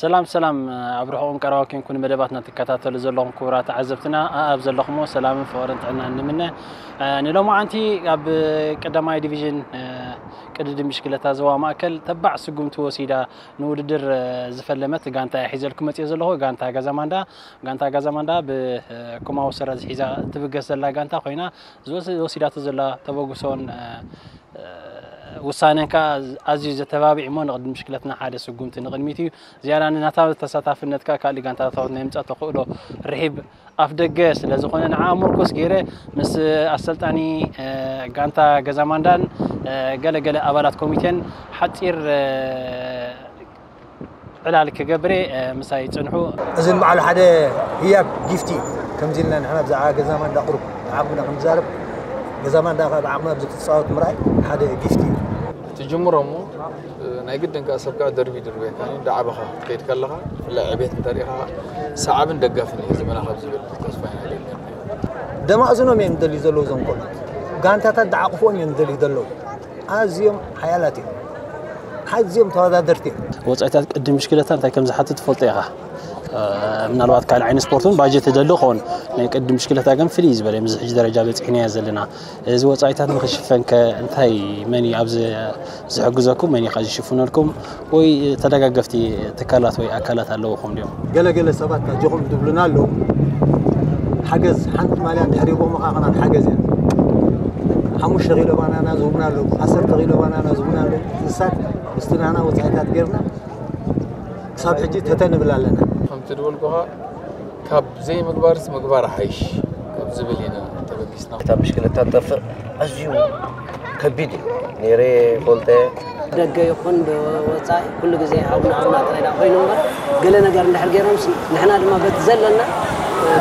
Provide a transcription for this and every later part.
ሰላም ሰላም፣ ኣብ ርሑቕን ቀረባ ኮንኩም መደባትና ትከታተሉ ዘለኹም ክቡራት ተዓዘብትና፣ ኣብ ዘለኹሞ ሰላምን ፍቕርን ጥዕናን ንምነ። ንሎማዓንቲ ኣብ ቀዳማይ ዲቪዥን ቅድድም ብሽክለታ ዞባ ማእከል ተባዕ ስጉምቲ ወሲዳ ንውድድር ዝፈለመት ጋንታ እየ ሒዘልኩም መፅዮ ዘለኹ። ጋንታ ገዛ ማንዳ፣ ጋንታ ገዛ ማንዳ ብኩማው ሰረዝ ሒዛ ትብገስ ዘላ ጋንታ ኮይና፣ ዝወስ-፣ ወሲዳቶ ዘላ ተበግሶን ውሳነን ከዓ ኣዝዩ ዘተባብዕ እሞ ንቅድድም ብሽክለትና ሓደ ስጉምቲ ንቅድሚት እዩ። ዝያዳ ንናታ ተሳታፍነት ከዓ ካልእ ጋንታታት ናይ ምምፃእ ተኽእሎ ርሒብ ኣፍ ደገ ስለ ዝኾነ፣ ንዓ ምርኩስ ገይረ ምስ ኣሰልጣኒ ጋንታ ገዛ ማንዳን ገለ ገለ ኣባላት ኮሚቴን ሓፂር ዕላል ክገብር እየ። ምሳይ ፅንሑ። እዚ ንባዕሉ ሓደ ህያብ ጊፍቲ እዩ። ከምዚ ኢልና ንሕና ብዛዕባ ገዛ ማንዳ ቁሩብ ዓቕምና ክንዛረብ፣ ገዛ ማንዳ ከዓ ብዓቕማ ኣብዚ ክትፃወት ምርኣይ ሓደ ጊፍቲ እዩ። ትጅምሮ እሞ፣ ናይ ግድን ከኣ ሰብ ከኣ ደርቢ ድርበካ፣ እንዳዓበኻ ክትከይድ ከለኻ፣ ብፍላይ ዕቤት እንተሪኢኻ፣ ሰዓብን ደጋፍን እዩ ህዝብና ካብ ዝብል ተስፋ ኢና ገይርና። ደማእዝኖም እዮም ዝደልዩ ዘለዉ እዞም ቆልዑት። ጋንታታት ዝዓቕፍዎም እዮም ዝደልዩ ዘለዉ። ኣዝዮም ሓያላት እዮም። ኣዝዮም ተወዳደርቲ እዮም። ወጻኢታት ቅድም ብሽክለታ እንታይ ከም ዝሓትት ትፈልጦ ኢኻ። ምናልባት ካልእ ዓይነት ስፖርት እውን ባጀት ይደሊ ይኸውን። ናይ ቅድም ብሽክለታ ግን ፍልይ ዝበለ ምስ ሕጂ ደረጃ በጺሕናዮ ዘለና። እዚ ወጻኢታት ንኽሽፈን ከ እንታይ፣ መን እዩ ኣብዚ ዝሕግዘኩም? መን እዩ ከ ዝሽፍነልኩም? ወይ ተደጋገፍቲ ትካላት ወይ ኣካላት ኣለውኹም ድዮም? ገለ ገለ ሰባት ኣጆኹም ዝብሉና ኣለዉ። ሓገዝ፣ ሓንቲ ማልያ እንድሕር ሂቦምኻ ኸናት ሓገዝ እያ። ሓሙሽተ ኪሎ ባናና ዝህቡና ኣለዉ፣ ዓሰርተ ኪሎ ባናና ዝህቡና ኣለዉ። ንሳት ምስቲ ናህና ወጻኢታት ጌርና ክሳብ ሕጂ ተተ ንብል ኣለና። ከምቲ ዝበልኩኻ፣ ካብ ዘይምግባርስ ምግባር ሓይሽ ካብ ዝብል ኢና ተበጊስና። እታ ብሽክለታ ትጠፍእ ኣዝዩ ከቢድ እዩ። ነይረ ፈልጠ። ደገ ይኹን ብወጻኢ ኩሉ ግዜ ኣብና ኣብና ጥራይ ደኣ ኮይኑ እምበር፣ ገለ ነገር እንድሕር ገይሮምሲ ንሕና ድማ በቲ ዘለና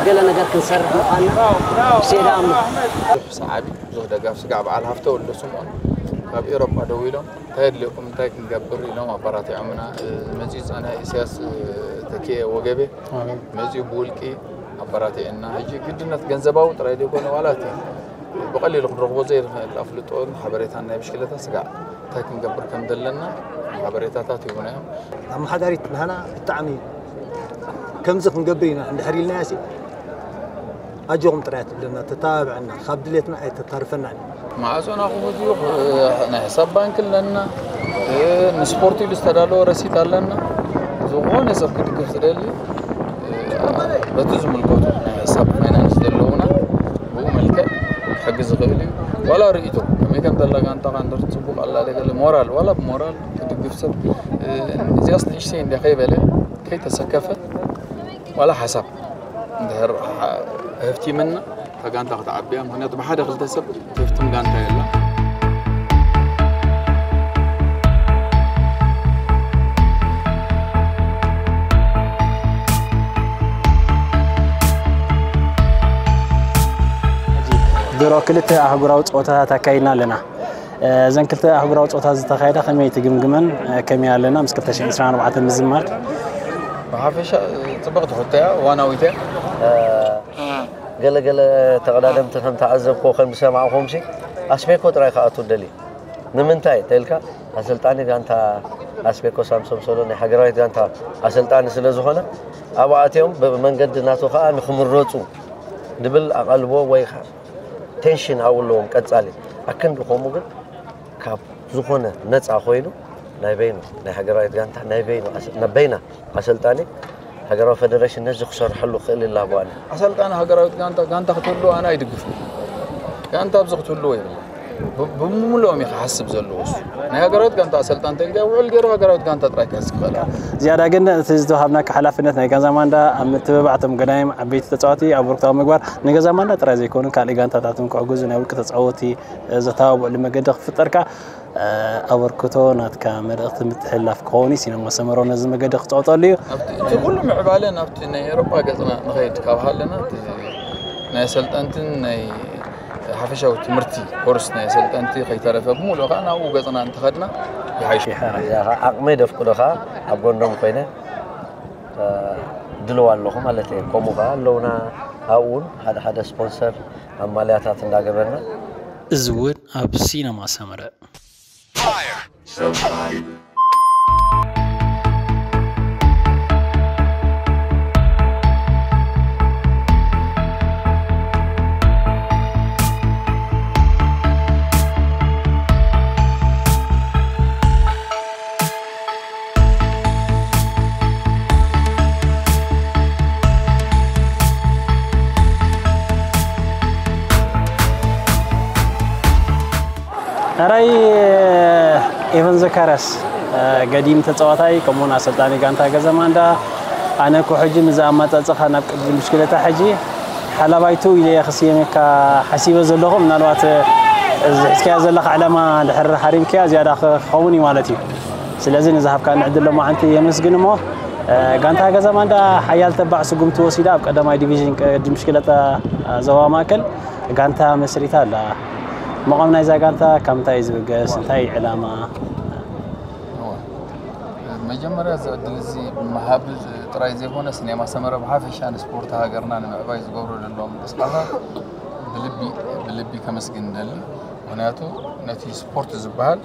ገለ ነገር ክንሰርሕ ምዃንና ሴዳ ኣምር። ብዙሕ ሰዓቢ፣ ብዙሕ ደጋፍ ስጋዕ በዓል ሃፍተ ወልደ ስምዖን ካብ ኤሮጳ ደዊሎም እንታይ የድልየኩም፣ እንታይ ክንገብር ኢሎም ኣባራቲዖምና። መጺኡ ዝጸንሐ ኢሳያስ ተኪኤ ወገቤ ኣሜን። መጺኡ ብውልቂ ኣባራቲዕና። ሕጂ ግድነት ገንዘባዊ ጥራይ ዘይኮነ ዋላ እቲ ብቐሊሉ ክንረኽቦ ዘይንኽእል ኣፍልጦን ሓበሬታን ናይ ብሽክለታ ስጋዕ እንታይ ክንገብር ከም ዘለና ሓበሬታታት ሂቡና እዮም። ኣመሓዳሪት ናህና ብጣዕሚ ከምዚ ክንገብር ኢና እንድሕር ኢልናያሲ ኣጆኹም ጥራይ ትብለና፣ ተተባብዐና፣ ካብ ድሌትና ኣይተታርፈናን። ማዕጾና ክፉት እዩ። ክ-፣ ናይ ሕሳብ ባንክ ኣለና። እ፣ ንስፖርት ኢሉ ዝተዳለወ ረሲት ኣለና። ዝኾነ ሰብ ክድግፍ ዝደሊ፣ እ፣ በቲ ዝምልከቱ ናይ ሕሳብ ፋይናንስ ዘለዉና ብኡ መልክዕ ክሕግዝ ዝኽእል እዩ። ዋላ ርእይቶ፣ ከመይ ከም ዘላ ጋንታኻ እንድሕር ጽቡቕ ኣላ፣ ገለ ሞራል፣ ዋላ ብሞራል ክድግፍ ሰብ፣ እ፣ እዚኣስ ንእሽተይ እንድያ ከይበለ፣ ከይተሰከፈ፣ ዋላ ሓሳብ እንድሕር ሓ-፣ ህፍቲምና፣ እታ ጋንታ ክትዓቢ እያ። ምኽንያቱ ብሓደ ክልተ ሰብ ትፍትን ጋንታ የላ። ድሮ ክልተ ኣህጉራዊ ጸወታታት ኣካይድና ኣለና። እዘን ክልተ ኣህጉራዊ ጸወታ ዝተኻየዳ ከመይ ትግምግመን? ከመይ ኣለና ምስ ክልተ ሽሕን ዕስራን ኣርባዕተን ምዝማድ? ብሓፈሻ ጽብቕቲ ሕቶ እያ፣ እዋናዊት እያ። ገለ ገለ ተቐዳደምቲ ከም ተዓዘብኩ፣ ከም ዝሰማዕኹምሲ፣ ኣስቤኮ ጥራይ ክኣቱ ደልዩ። ንምንታይ ተልካ፣ ኣሰልጣኒ ጋንታ ኣስቤኮ ሳምሶም ሶሎ ናይ ሃገራዊት ጋንታ ኣሰልጣኒ ስለ ዝኾነ፣ ኣብኡ ኣትዮም ብመንገዲ ናቱ ከኣ ንኽምረጹ ድብል ኣቐልቦ ወይ ቴንሽን ኣብኡ ኣለዎም ቀጻሊ። ኣክንዲ ከምኡ ግን ካብ ዝኾነ ነጻ ኮይኑ ናይ በይኑ ናይ ሃገራዊት ጋንታ ናይ በይኑ ኣሰ-፣ ናይ በይና ኣሰልጣኒ ሃገራዊ ፈደረሽን ነዚ ክሰርሐሉ ክእል ይላበዋኒ። ኣሰልጣኒ ሃገራዊት ጋንታ፣ ጋንታ ክትህልዎ ኣነ ኣይድግፍን። ጋንታ ኣብዚ ክትህልዎ የብላ። ብ-፣ ብምሉኦም እዩ ክሓስብ ዘለዎ እሱ። ናይ ሃገራዊት ጋንታ ኣሰልጣን ተልካ ውዕል ገይሩ ሃገራዊት ጋንታ ጥራይ ክሕዝ ክኽእል። ዝያዳ ግን እቲ ዝተዋሃብናካ ሓላፍነት ናይ ጋንዛ ማንዳ ኣብ ምትብባዕ እቶም ገዳይም ዓበይቲ ተጻወቲ ኣበርክቶ ኣብ ምግባር ንገዛ ማንዳ ጥራይ ዘይኮኑ ካልእ ጋንታታት እውን ክሕግዙ ናይ ውልቂ ተጻወቲ ዘተባብዕሉ መገዲ ክፍጠርካ ኣበርክቶ ናትካ መልእኽቲ ምትሕልላፍ ክኸውን እዩ። ሲነማ ሰመሮ ነዚ መገዲ ክጻወተሉ እዩ። ኣብቲ፣ እቲ ኩሉ ምዕባለ ናብቲ ናይ ኤውሮጳ ገጽና ንኸይድ ካብ ሃለና፣ እቲ ናይ ኣሰልጠንትን ናይ ሓፈሻዊ ትምህርቲ ኮርስ ናይ ኣሰልጠንቲ ከይተረፈ ብምሉእ ከኣ ናብኡ ገጽና እንተኸድና ይሓይሽ። ይሓይሽ። እዚኣ ከኣ ዓቕመይ ደፍቅዶ ከኣ ኣብ ጎኖም ኮይነ ድልዋ ኣለኹ ማለት እየ። ከምኡ ከዓ ኣለውና ኣብኡ እውን ሓደ ሓደ ስፖንሰር ኣብ ማልያታት እንዳገበርና። እዚ እውን ኣብ ሲነማ ሰመረ። ሕራይ ኤቨን ዘካርያስ፣ ገዲም ተፃዋታይ ከምኡውን ኣሰልጣኒ ጋንታ ገዘማ እንዳ። ኣነ እኮ ሕጂ ምዛ ኣማፃፅኻ ናብ ቅድም ብሽክለታ ሕጂ ሓላባይቱ ኢለ ክስየመካ ሓሲበ ዘለኹ። ምናልባት እዚ ሒዝካያ ዘለኻ ዕላማ ድሕር ሓሪምካያ ዝያዳ ክኸውን እዩ ማለት እዩ። ስለዚ ንዝሃብካ ንዕድል ሎማዓንቲ የመስግን እሞ፣ ጋንታ ገዘማ እንዳ ሓያል ተባዕ ስጉምቲ ወሲዳ ኣብ ቀዳማይ ዲቪዥን ቅድም ብሽክለታ ዞባ ማእከል ጋንታ መስሪታ ኣላ። መቐም ናይዛ ጋንታ ካብ ምንታይ እዩ ዝብገስ? እንታይ እዩ ዕላማ? መጀመርያ እዚ ዕድል እዚ ብምሃብ ጥራይ ዘይኮነ፣ ሲኔማ ሰመረ ብሓፈሻ ንስፖርት ሃገርና ንምዕባይ ዝገብሮ ዘለዎም ምንቅስቃሳት ብልቢ ብልቢ ከመስግን እንደሊ። ምክንያቱ ነቲ ስፖርት ዝበሃል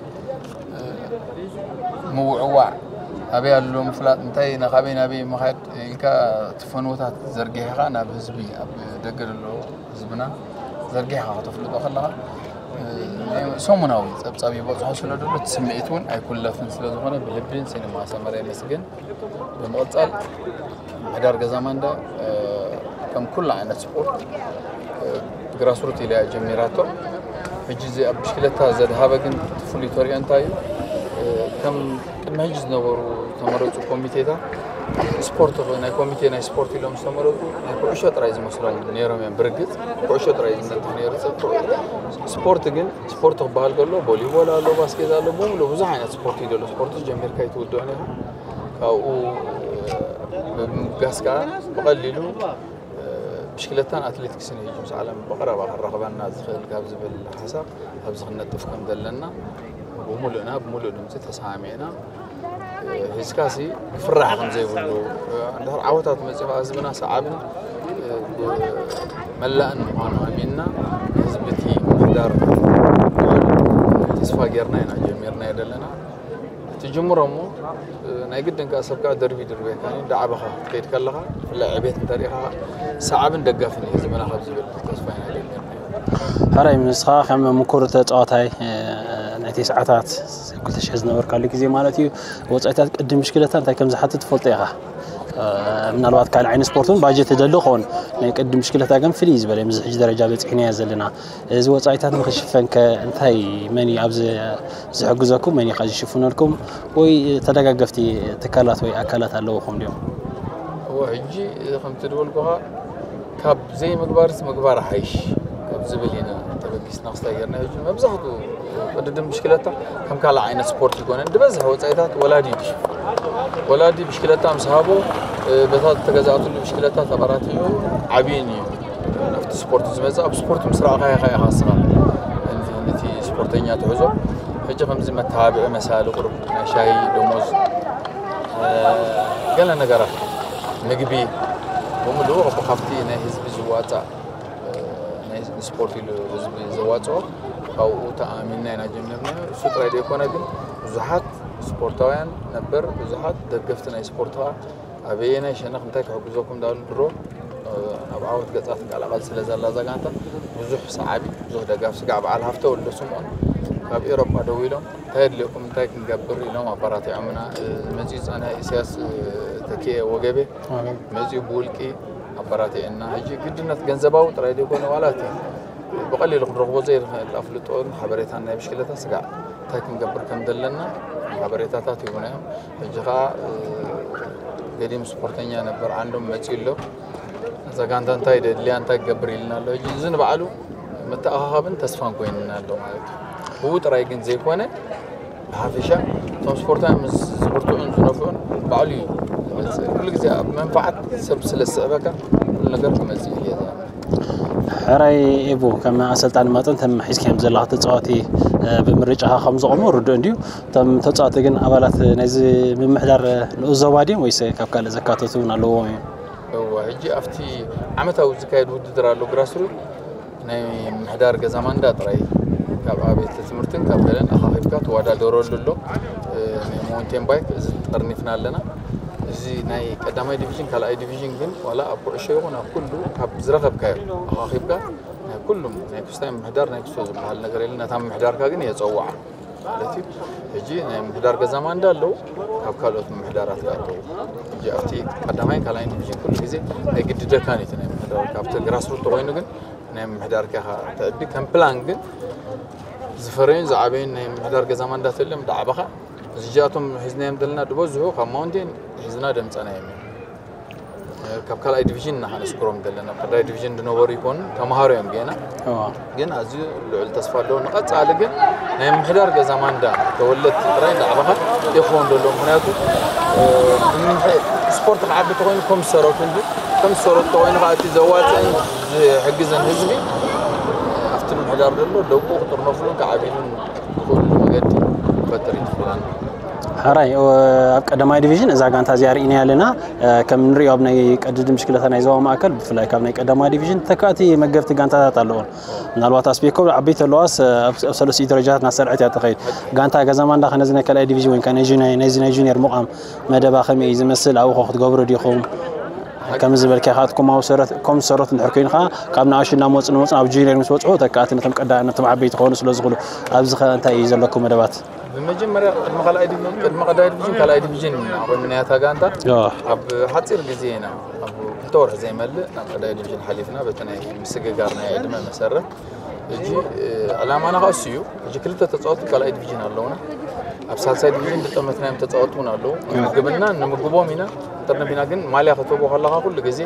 ምውዕዋዕ፣ ኣበይ ኣሎ ምፍላጥ፣ እንታይ ናካበይ ናበይ ምኻድ ኢልካ ትፈንወታት ዘርጊሕኻ ናብ ህዝቢ፣ ኣብ ደገ ዘሎ ህዝብና ዘርጊሕኻ ከተፍልጦ ከለኻ፣ ሰሙናዊ ፀብፃብ ይበፅሖ ስለ ዘሎ እቲ ስምዒት እውን ኣይኩለፍን ስለ ዝኾነ ብልብን ሲኒማ ሰመረ የመስግን። ብምቕፃል ምሕዳር ገዛ ማንዳ ከም ኩሉ ዓይነት ስፖርት ብግራስሩት ኢላ እያ ጀሚራቶ። ሕጂ እዚ ኣብ ብሽክለታ ዘድሃበ ግን እቲ ፍሉይ ተሪኦ እንታይ እዩ? ከም ቅድሚ ሕጂ ዝነበሩ ዝተመረፁ ኮሚቴታት ስፖርት፣ ናይ ኮሚቴ ናይ ስፖርት ኢሎም ዝተመረፁ ናይ ኩዕሾ ጥራይ ዝመስሎም ነይሮም እዮም። ብርግፅ ኩዕሾ ጥራይ ዝነጥፍ ነይሩ። ስፖርት ግን ስፖርት ክበሃል ከሎ ቮሊቦል ኣሎ፣ ባስኬት ኣሎ፣ ብምሉእ ብዙሕ ዓይነት ስፖርት እዩ ዘሎ። ስፖርት ጀሚርካ ኣይትውድኦን ኢኻ። ካብኡ ብምብጋስ ከዓ ብቐሊሉ ብሽክለታን ኣትሌቲክስን እዩ ምስ ዓለም ብቐረባ ክራኽበና ዝኽእል ካብ ዝብል ሓሳብ ኣብዚ ክንነጥፍ ከም ዘለና ብምሉእና ብምሉእ ድምፂ ተሰማሚዕና። ሒዝካሲ ክፍራሕ ከም ዘይብሉ፣ እንድሕር ዓወታት መፂኡ ከዓ ህዝብና ሰዓብን መላእን ምዃኑ ኣሚንና፣ ህዝቢ እቲ ምሕዳር ተስፋ ጌርና ኢና ጀሚርናዮ ዘለና። እቲ ጅምሮ እሞ ናይ ግድን ከዓ ሰብ ከዓ ደርቢ ድርበካ እንዳዓበኻ ክትከይድ ከለኻ፣ ብፍላይ ዕቤት እንተሪኢኻ ሰዓብን ደጋፍን እዩ ህዝብና ካብ ዝብል ተስፋ ኢና ጀሚርና። ሕራይ፣ ንስኻ ከም ምኩር ተፃዋታይ ናይ ተስዓታት ክልተ ሽሕ ዝነበርካሉ ግዜ ማለት እዩ፣ ወፃኢታት ቅድም ብሽክለታ እንታይ ከም ዝሓትት ትፈልጦ ኢኻ። ምናልባት ካልእ ዓይነት ስፖርት እውን ባጀት ይደሊ ይኸውን፣ ናይ ቅድም ብሽክለታ ግን ፍልይ ዝበለ እዩ፣ ምስ ሕጂ ደረጃ በፂሕናዮ ዘለና። እዚ ወፃኢታት ንክሽፈን ከ እንታይ፣ መን እዩ ኣብዚ ዝሕግዘኩም? መን እዩ ከ ዝሽፍነልኩም? ወይ ተደጋገፍቲ ትካላት ወይ ኣካላት ኣለውኹም ድዮም? እወ፣ ሕጂ እዚ ከምቲ ዝበልኩኻ ካብ ዘይምግባርስ ምግባር ሓይሽ ካብ ዝብል ኢና ተበጊስና ክስታይ ጌርና። ሕጂ መብዛሕትኡ ቅድድም ብሽክለታ ከም ካልእ ዓይነት ስፖርት ይኮነን። ዝበዝሕ ወፃኢታት ወላዲ እዩ ዝሽፍን። ወላዲ ብሽክለታ ምስ ሃቦ በታ ተገዛእትሉ ብሽክለታ ተቐራቲዑ ዓብይን እዩ ናብቲ ስፖርት ዝመፅእ። ኣብ ስፖርት ምስ ረኣኻዮ ኢኻ ኢኻ ንስኻ ነቲ ስፖርተኛ ትሕዞ። ሕጂ ከምዚ መተባብዒ መሳሊ ቁሩብ ናይ ሻሂ ደሞዝ፣ ገለ ነገራት፣ ምግቢ ብምሉኡ ካብቲ ናይ ህዝቢ ዝዋፃእ ናይ ስፖርት ኢሉ ህዝቢ ዘዋፅኦ ካብኡ ተኣሚንና ኢና ጀሚርናዮ። እሱ ጥራይ ዘይኮነ ግን ብዙሓት ስፖርታውያን ነበር፣ ብዙሓት ደገፍቲ ናይ ስፖርት ከዓ ኣበየናይ ሸነኽ እንታይ ክሕግዘኩም እንዳበሉ ድሮ ናብ ዓወት ገፃ ትንቀላቐል ስለ ዘላ እዛ ጋንታ ብዙሕ ሰዓቢ፣ ብዙሕ ደጋፍ ስጋዕ በዓል ሃፍተ ወልደ ስምኦን ካብ ኤሮጳ ደዊሎም እንታይ የድልየኩም እንታይ ክንገብር ኢሎም ኣበራቲዖምና። መፂኡ ዝፀንሐ ኢሳያስ ተኪኤ ወገቤ መፂኡ ብውልቂ ኣበራቲዕና። ሕጂ ግድነት ገንዘባዊ ጥራይ ዘይኮነ ዋላ እቲ ብቐሊሉ ክንረኽቦ ዘይንኽእል ኣፍልጦን ሓበሬታን ናይ ብሽክለታ ስጋዕ እንታይ ክንገብር ከም ዘለና ሓበሬታታት ሂቡና እዮም። ሕጂ ከዓ ገዲም ስፖርተኛ ነበር ዓንዶም መፂኡ ኣሎ። እዛ ጋንታ እንታይ ደድልያ እንታይ ክገብር ኢልና ኣሎ። ሕጂ እዚ ንባዕሉ መተኣኻኻብን ተስፋን ኮይንና ኣሎ ማለት እዩ። ብኡ ጥራይ ግን ዘይኮነ ብሓፈሻ እቶም ስፖርታውያን ምስ ዝብርትዑን ዝነፍዑን ባዕሉ እዩ ዝመፅእ። ኩሉ ግዜ ኣብ መንፋዓት ሰብ ስለ ዝስዕበካ ኩሉ ነገር ክመፅእ እዩ። ሕራይ ኤቡ፣ ከም ኣሰልጣኒ መጠን ተም ሒዝካዮም ዘለኻ ተፃዋቲ ብምርጫኻ ከም ዘቖሙ ርዱእ እንድዩ። እቶም ተጻወቲ ግን ኣባላት ናይዚ ምምሕዳር ንኡስ ዞባ ድዮም ወይስ ካብ ካልእ ዘካተቱ እውን ኣለዎም እዮም? እወ፣ ሕጂ ኣብቲ ዓመታዊ ዝካየድ ውድድር ኣሎ፣ ግራስሩት ናይ ምምሕዳር ገዛ ማንዳ ጥራይ ካብ ኣብያተ ትምህርትን ካብ ገለን ኣኻኺብካ ትወዳደረሉ ኣሎ። እ፣ ናይ ማውንቴን ባይክ እዚ ጠርኒፍና ኣለና። እዚ ናይ ቀዳማይ ዲቪዥን ካልኣይ ዲቪዥን ግን ዋላ ኣብ ኩዕሾ ይኹን ኣብ ኩሉ ካብ ዝረኸብካዮ ኣኻኺብካ ናይ ኩሉም ናይ ክስታይ ምምሕዳር ናይ ክስቶ ዝበሃል ነገር የለን። ነታ ምምሕዳርካ ግን የጸውዓ ማለት እዩ። ሕጂ ናይ ምምሕዳር ገዛ ማንዳ ኣለዉ፣ ካብ ካልኦት ምምሕዳራት ከ ኣለዉ። ሕጂ ኣብቲ ቀዳማይ ካልኣይ ዲቪዥን ኩሉ ግዜ ናይ ግድደካን እዩ እቲ ናይ ምምሕዳር ካብቲ ግራስሩት ተኮይኑ ግን ናይ ምምሕዳር ከኻ ተዕቢ ከም ፕላን ግን ዝፈረዩን ዝዓበዩን ናይ ምምሕዳር ገዛ ማንዳ ተልዮም ዳዕባኻ እዚኣቶም ሒዝናዮም ዘለና ዝበዝሑ ካብ ማውንቴን ሒዝና ደምፀናዮም እዮም። ካብ ካልኣይ ዲቪዥን ኢና ከነስክሮም ዘለና። ቀዳይ ዲቪዥን ዝነበሩ ይኮኑ ተምሃሮ እዮም ገና። እዋ። ግን ኣዝዩ ልዑል ተስፋ ኣለዎ። ንቐጻሊ ግን ናይ ምምሕዳር ገዛ ማንዳ ተወለድቲ ጥራይ ዳዕባኻ ይኸውን ዘሎ። ምክንያቱ እ፣ ብምምሕ-፣ ስፖርት ክዓቢ ተኮይኑ ከም ዝሰረቱ እንጂ ከም ዝሰረቱ ተኮይኑ ከዓ እቲ ዘዋፅእን ዝሕግዝን ህዝቢ ኣብቲ ምምሕዳር ዘሎ ደቁ ክጥርነፍሉን ክዓብሉን ዝኽእሉ መገዲ ክፈጥር እዩ ትብላን። ሕራይ እ፣ ኣብ ቀዳማይ ዲቪዥን እዛ ጋንታ እዚኣ ርኢናያ ኣለና። እ፣ ከም ንሪኦ ኣብ ናይ ቀድድም ብሽክለታ ናይ ዞባ ማእከል ብፍላይ ካብ ናይ ቀዳማይ ዲቪዥን ተካእቲ መገብቲ ጋንታታት ኣለዎም። ምናልባት ኣስቤኮ ዓበይቲ ኣለዋስ ኣብ ኣብ ሰለስቲኡ ደረጃታት እናሰርዐት እያ ትኸይድ። ጋንታ ገዛ ማንዳ ከ ነዚ ናይ ካልኣይ ዲቪዥን ወይ ከዓ ናይ ጁኒ-፣ ነዚ ናይ ጁኒየር ምቋም መደባ ከመይ እዩ ዝመስል? ኣብኡ ኸ ክትገብሩ ዲኹም? ከም ዝበልካ ኢኻ፣ ኣትኩም ኣብ ሰረት፣ ከም ዝሰረቱ እንድሕር ኮይኑ ኸዓ ካብ ንኣሽቱ እናመፁ ንመፁ ኣብ ጁኒየር ምስ በፅሑ ተካእቲ ነቶም ቀዳ-፣ ነቶም ዓበይቲ ክኾኑ ስለ ዝኽእሉ ኣብዚ ኸ እንታይ እዩ ዘለኩም መደባት? ብመጀመርያ ቅድሚ ካልኣይ ዲቪ-፣ ቅድሚ ቀዳማይ ዲቪዥን ካልኣይ ዲቪዥን ኢና ቆይምናያ እታ ጋንታ። ያ። ኣብ ሓፂር ግዜ ኢና፣ ኣብ ክልተ ወርሒ ዘይመልእ ናብ ቀዳማይ ዲቪዥን ሓሊፍና በቲ ናይ ምስግጋር ናይ ዕድመ መሰረት። ሕጂ እ፣ ዕላማና ከዓ እሱ እዩ። ሕጂ ክልተ ተፃወቲ ካልኣይ ዲቪዥን ኣለውና። ኣብ ሳልሳይ ዲቪዥን ዝጠመትናዮም ተፃወቲ እውን ኣለዉ። ንምግብና ንምግቦም ኢና፣ ንጥርንፍ ኢና። ግን ማልያ ክትህቦ ከለኻ ኩሉ ግዜ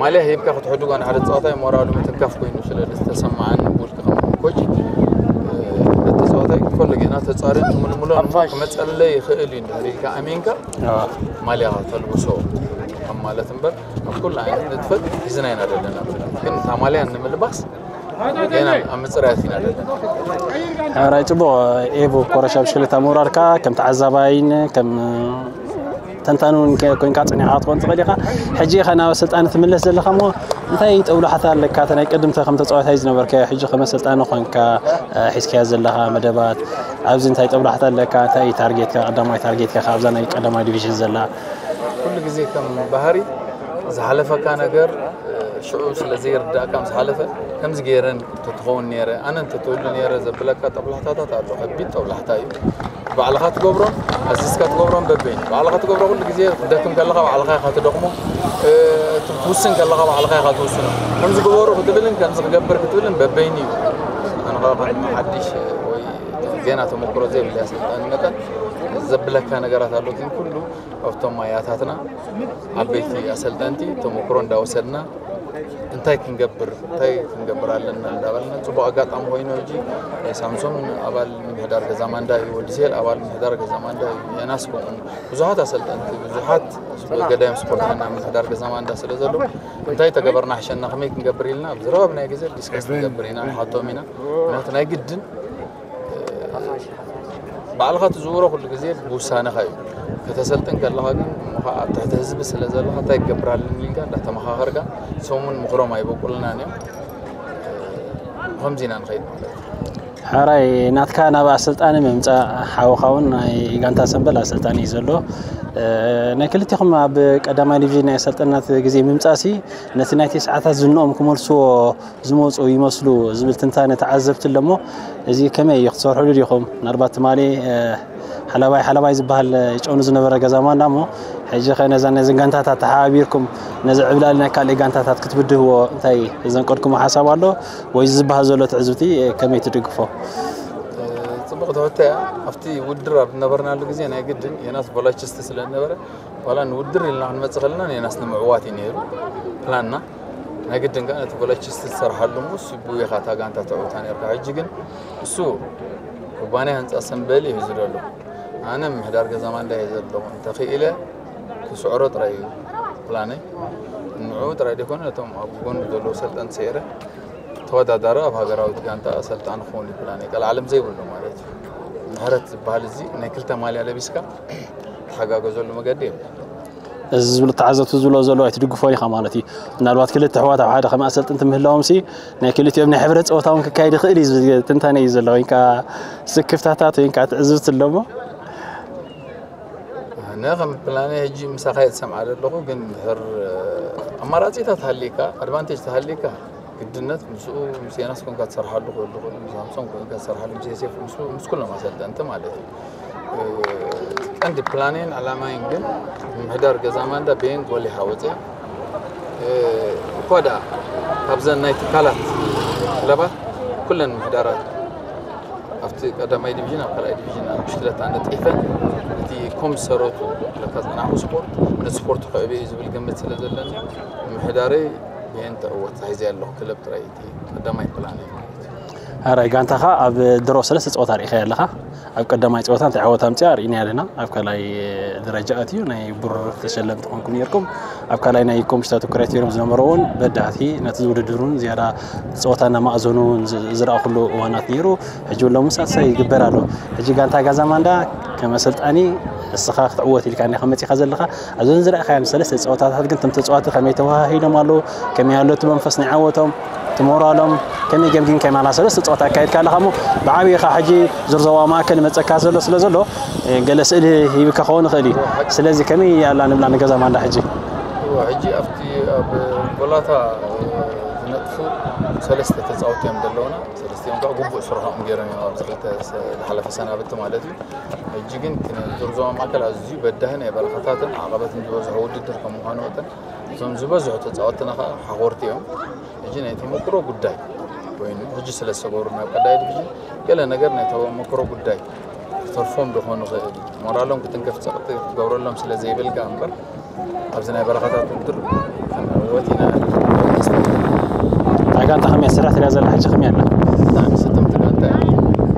ማልያ ሂብካ ክትሕድጎ ንሓደ ተፃዋታይ ሞራሉ ምትንካፍ ኮይኑ ስለ ዝተሰማዓኒ ብውልቂ ከም ኮች፣ እ፣ ነቲ ተፃዋታይ ፈለጌና ተፃሪን ትምልምሎ ክመፀለይ ይኽእል እዩ እንድሕር ኢልካ ኣሚንካ ኣዎ። ማልያ ተልብሶ ከም ማለት እምበር ኣብ ኩሉ ዓይነት ንጥፈት ሒዝና ኢና ዘለና። ግን እታ ማልያ ንምልባስ ገና ኣብ ምፅራያት ኢና ዘለና። ሕራይ ጽቡቕ። ኤቡ ኮረሻ ብሽክለታ ምውራድካ ከም ተዓዛባይን ከም ተንታኒ እውን ከ-፣ ኮይንካ ጸኒሕካ ክትኮን ትኽእል ኢኻ። ሕጂ ኢኻ ናብ ኣሰልጣኒ ትምለስ ዘለኻ እሞ እንታይ ጠብላሕታ ኣለካ? እታ ናይ ቅድምተ ከም ተጻዋታይ ዝነበርካዮ ሕጂ ከም ኣሰልጣኒ ኮይንካ፣ እ፣ ሒዝካዮ ዘለኻ መደባት ኣብዚ እንታይ ጠብላሕታ ኣለካ? እንታይ እዩ ታርጌትካ? ቀዳማይ ታርጌትካ ካብዛ ናይ ቀዳማይ ዲቪዥን ዘላ? ኩሉ ግዜ ከም ባህሪ ዝሓለፈካ ነገር ሽዑ ስለ ዘይርዳእካ ምስ ሓለፈ ከምዚ ገይረ እንተትኸውን ነይረ፣ ኣነ እንተትህሉ ነይረ ዘብለካ ጠብላሕታታት ኣሎ። ከቢድ ጠብላሕታ እዩ። ባዕልኻ ትገብሮን ኣዚዝካ ትገብሮን በበይኑ። ባዕልኻ ትገብሮ ኩሉ ግዜ ክትደክም ከለኻ ባዕልኻ ኢኻ ትደኽሞ፣ እ፣ ትውስን ከለኻ ባዕልኻ ኢኻ ትውስኖ። ከምዚ ግበሩ ክትብልን ከምዚ ክገብር ክትብልን በበይኑ እዩ። ኣነ ኸዓ ከም ሓድሽ ወይ ገና ተመክሮ ዘይብለይ ኣሰልጣኒ መጠን ዘብለካ ነገራት ኣሎ። ግን ኩሉ ኣብቶም ኣያታትና ዓበይቲ ኣሰልጠንቲ ተመክሮ እንዳወሰድና እንታይ ክንገብር፣ እንታይ ክንገብር ኣለና እንዳበልና፣ ጽቡቕ ኣጋጣሚ ኮይኑ ሕጂ ናይ ሳምሶን ኣባል ምምሕዳር ገዛ ማንዳ እዩ፣ ወዲ ሴል ኣባል ምምሕዳር ገዛ ማንዳ እዩ፣ የናስ ከምኡ ብዙሓት ኣሰልጠንቲ፣ ብዙሓት ገዳይም ስፖርተኛ ምምሕዳር ገዛ ማንዳ ስለ ዘለዉ እንታይ ተገበርና ሕሸና ከመይ ክንገብር ኢልና ኣብ ዝረኸብናዮ ግዜ ዲስከስ ክንገብር ኢና ንሓቶም ኢና። ምክንያቱ ናይ ግድን ባዕልኻ ትዝውሮ ኩሉ ግዜ ብውሳነኻ እዩ። ከተሰልጥን ከለኻ ግን እሞ ኸዓ ኣብ ትሕቲ ህዝቢ ስለ ዘለኻ እንታይ ክገብር ኣለኒ ኢልካ እንዳተመኻኸርካ፣ ንሶም እውን ምኽሮም ኣይበቁልናን እዮም። ከምዚ ኢና ንኸይድ ማለት እዩ። ሕራይ ናትካ ናብ ኣሰልጣኒ ምምጻእ፣ ሓውኻ እውን ናይ ጋንታ ሰምበል ኣሰልጣኒ እዩ ዘሎ። እ፣ ናይ ክልቲኹም ኣብ ቀዳማይ ዲቪዥን ናይ ኣሰልጠናት ግዜ ምምጻእሲ ነቲ ናይ ተስዓታት ዝንኦም ክመልስዎ ዝመፁ ይመስሉ ዝብል ትንታነ ተዓዘብቲ ኣሎ። እሞ እዚ ከመይ እዩ? ክትሰርሕሉ ዲኹም? ምናልባት ትማሊ፣ እ፣ ሓላባይ ሓላባይ ዝበሃል፣ እ፣ ጨኑ ዝነበረ ገዛ ማንዳ እሞ ሕጂ ኸ ነዛ ነዘን ጋንታታት ተሓባቢርኩም ነዚ ዕብላል ናይ ካልእ ጋንታታት ክትብድህዎ እንታይ ዘንቀድኩሞ ሓሳብ ኣሎ ወይ ዝበሃል ዘሎ ትዕዝብቲ፣ እ፣ ከመይ ትድግፎ? ጽቡቕ ትሕቶ እያ። ኣብቲ ውድድር ኣብ ዝነበርናሉ ግዜ ናይ ግድን የናስ ቮላችስቲ ስለ ዝነበረ ዋላ ንውድድር ኢልና ክንመጽእ ከለና የናስ ንምዕዋት እዩ ነይሩ ፕላንና። ናይ ግድን ከኣ ነቲ ቮላችስቲ ዝሰርሓሉ እሞ እሱ ብኡ ኢኻ እታ ጋንታ ተዕውታ ነርካ። ሕጂ ግን እሱ ኩባንያ ህንጻ ሰምበል እዩ ሒዙ ዘሎ። ኣነ ምምሕዳር ገዛ ማንዳ እየ ዘለኹ። እንተኽኢለ ክስዕሮ ጥራይ እዩ ፕላነይ። ንዕኡ ጥራይ ዘይኮነ ነቶም ኣብ ጎኑ ዘለዉ ሰልጠንቲ ሰዒረ ተወዳዳሪ ኣብ ሃገራዊት ጋንታ ኣሰልጣኒ ክኸውን እዩ ፕላነይ። ቀልዓለም ዘይብሉ ማለት እዩ። ምሕረት ዝበሃል እዚ ናይ ክልተ ማልያ ለቢስካ ትሓጋገዘሉ መገዲ የብሉ። እዚ ዝብሉ ተዓዘብቲ ዝብሎ ዘለዉ ኣይትድግፎን ኢኻ ማለት እዩ። ምናልባት ክልተ ኣሕዋት ኣብ ሓደ ከም ኣሰልጥንቲ ምህላዎም ሲ ናይ ክልቲኦም ናይ ሕብረት ፀወታ እውን ክካየድ ይኽእል እዩ ዝብል ትንታነ እዩ ዘሎ። ወይንካ ስክፍታታት ወይንካ ትዕዝብቲ ኣለሞ። ኣነ ከም ፕላነ ሕጂ ምሳኻ እየ ዝሰምዓ ዘለኹ፣ ግን ድሕር ኣማራፂታት ሃሊካ ኣድቫንቴጅ ተሃሊካ ግድነት ምስኡ ምስ የናስ ኮንካ ትሰርሓሉ ክህሉ ክእሉ ምስ ሃምሶም ኮንካ ትሰርሓሉ ምስ የሴፍ ምስ ምስ ኩሎም ኣሰልጠንቲ ማለት እዩ። ቀንዲ ፕላኔን ዓላማይን ግን ምሕዳር ገዛ ማንዳ ቤን ጎሊሓ ወፅያ እኳ ደኣ ካብዘን ናይ ትካላት ክለባት ኩለን ምሕዳራት ኣብቲ ቀዳማይ ዲቪዥን ኣብ ካልኣይ ዲቪዥን ኣብ ሽክለታ ነጢፈን እቲ ኮም ዝሰረቱ ለካ ዝፀናሕኩ ስፖርት ነቲ ስፖርት ክዕብየ እዩ ዝብል ግምት ስለ ዘለኒ ምሕዳረይ ብየን ትዕወት ሒዘ ኣለኹ ክለብ ጥራይ እቲ ቀዳማይ ፕላን እዩ ማለት እዩ። ሕራይ ጋንታኻ ኣብ ድሮ ሰለስተ ፀወታ ርኢኻዮ ኣለኻ። ኣብ ቀዳማይ ፀወታ እንታይ ዓወት ኣምፅኣ ርኢና ኣለና። ኣብ ካልኣይ ደረጃ ኣትዩ ናይ ብሩር ተሸለምቲ ኮንኩም ነርኩም። ኣብ ካልኣይ ናይ ኮምሽታቱ ክራይቴሪዮም ዝነበረ እውን በዳእቲ ነቲ ውድድር እውን ዝያዳ ፀወታ እናማእዘኑ ዝረኣኹሉ እዋናት ነይሩ። ሕጂ እውን ሎሚ ሳልሳይ ይግበር ኣሎ። ሕጂ ጋንታ ጋዛማንዳ ከም ኣሰልጣኒ እስኻ ክትዕወት ኢልካ እንዲኻ መፂኻ ዘለኻ። ኣብዘን ዝረኣኻዮም ሰለስተ ፀወታታት ግን እቶም ተፃዋቲ ከመይ ተወሃሂዶም ኣለዉ፣ ከመይ ኣሎ እቲ መንፈስ ናይ ዓወቶም፣ እቲ ሞራሎም ከመይ ገምጊምካዮም ኣላ ሰለስተ ፀወታ ኣካይድካ ኣለኻ እሞ ብዓብይኻ ሕጂ ዙር ዞባ ማእከል ይመፀካ ዘሎ ስለ ዘሎ ገለ ስእሊ ሂብካ ክኸውን ይኽእል እዩ። ስለዚ ከመይ ኣላ ንብላ ንገዛ ማንዳ ሕጂ? እወ፣ ሕጂ ኣብቲ ኣብ ጎላታ ዝነጥፉ ሰለስተ ተፃወቲ እዮም ዘለውና። ሰለስቲኦም ከዓ ግቡእ ስርሖም ገይሮም እዮም ኣብዚ ክልተ ዝሓለፈ ሰናብቲ ማለት እዩ። ሕጂ ግን ዙር ዞባ ማእከል ኣዝዩ በዳህን ናይ በረኸታትን ዓቐበትን ዝበዝሖ ውድድር ከም ምዃኑ መጠን እቶም ዝበዝሑ ተፃወትና ከዓ ሓኾርቲ እዮም። ሕጂ ናይ ተመክሮ ጉዳይ ኮይኑ ሕጂ ስለ ዝተገብሩ ናብ ቀዳይ ዲቪዥን ገለ ነገር ናይ ተመክሮ ጉዳይ ክተርፎም ዶ ኾኑ ኽእል ሞራሎም ክትንከፍ ፀቕጢ ክትገብረሎም ስለ ዘይብል ከኣ እምበር ኣብዚ ናይ በረኻታት ውድድር ክንዕወት ኢና። እታ ጋንታ ከመይ ስራሕ ትሪኣ ዘላ ሕጂ ከመይ ኣላ? ብጣዕሚ ስጥምቲ ጋንታ እያ።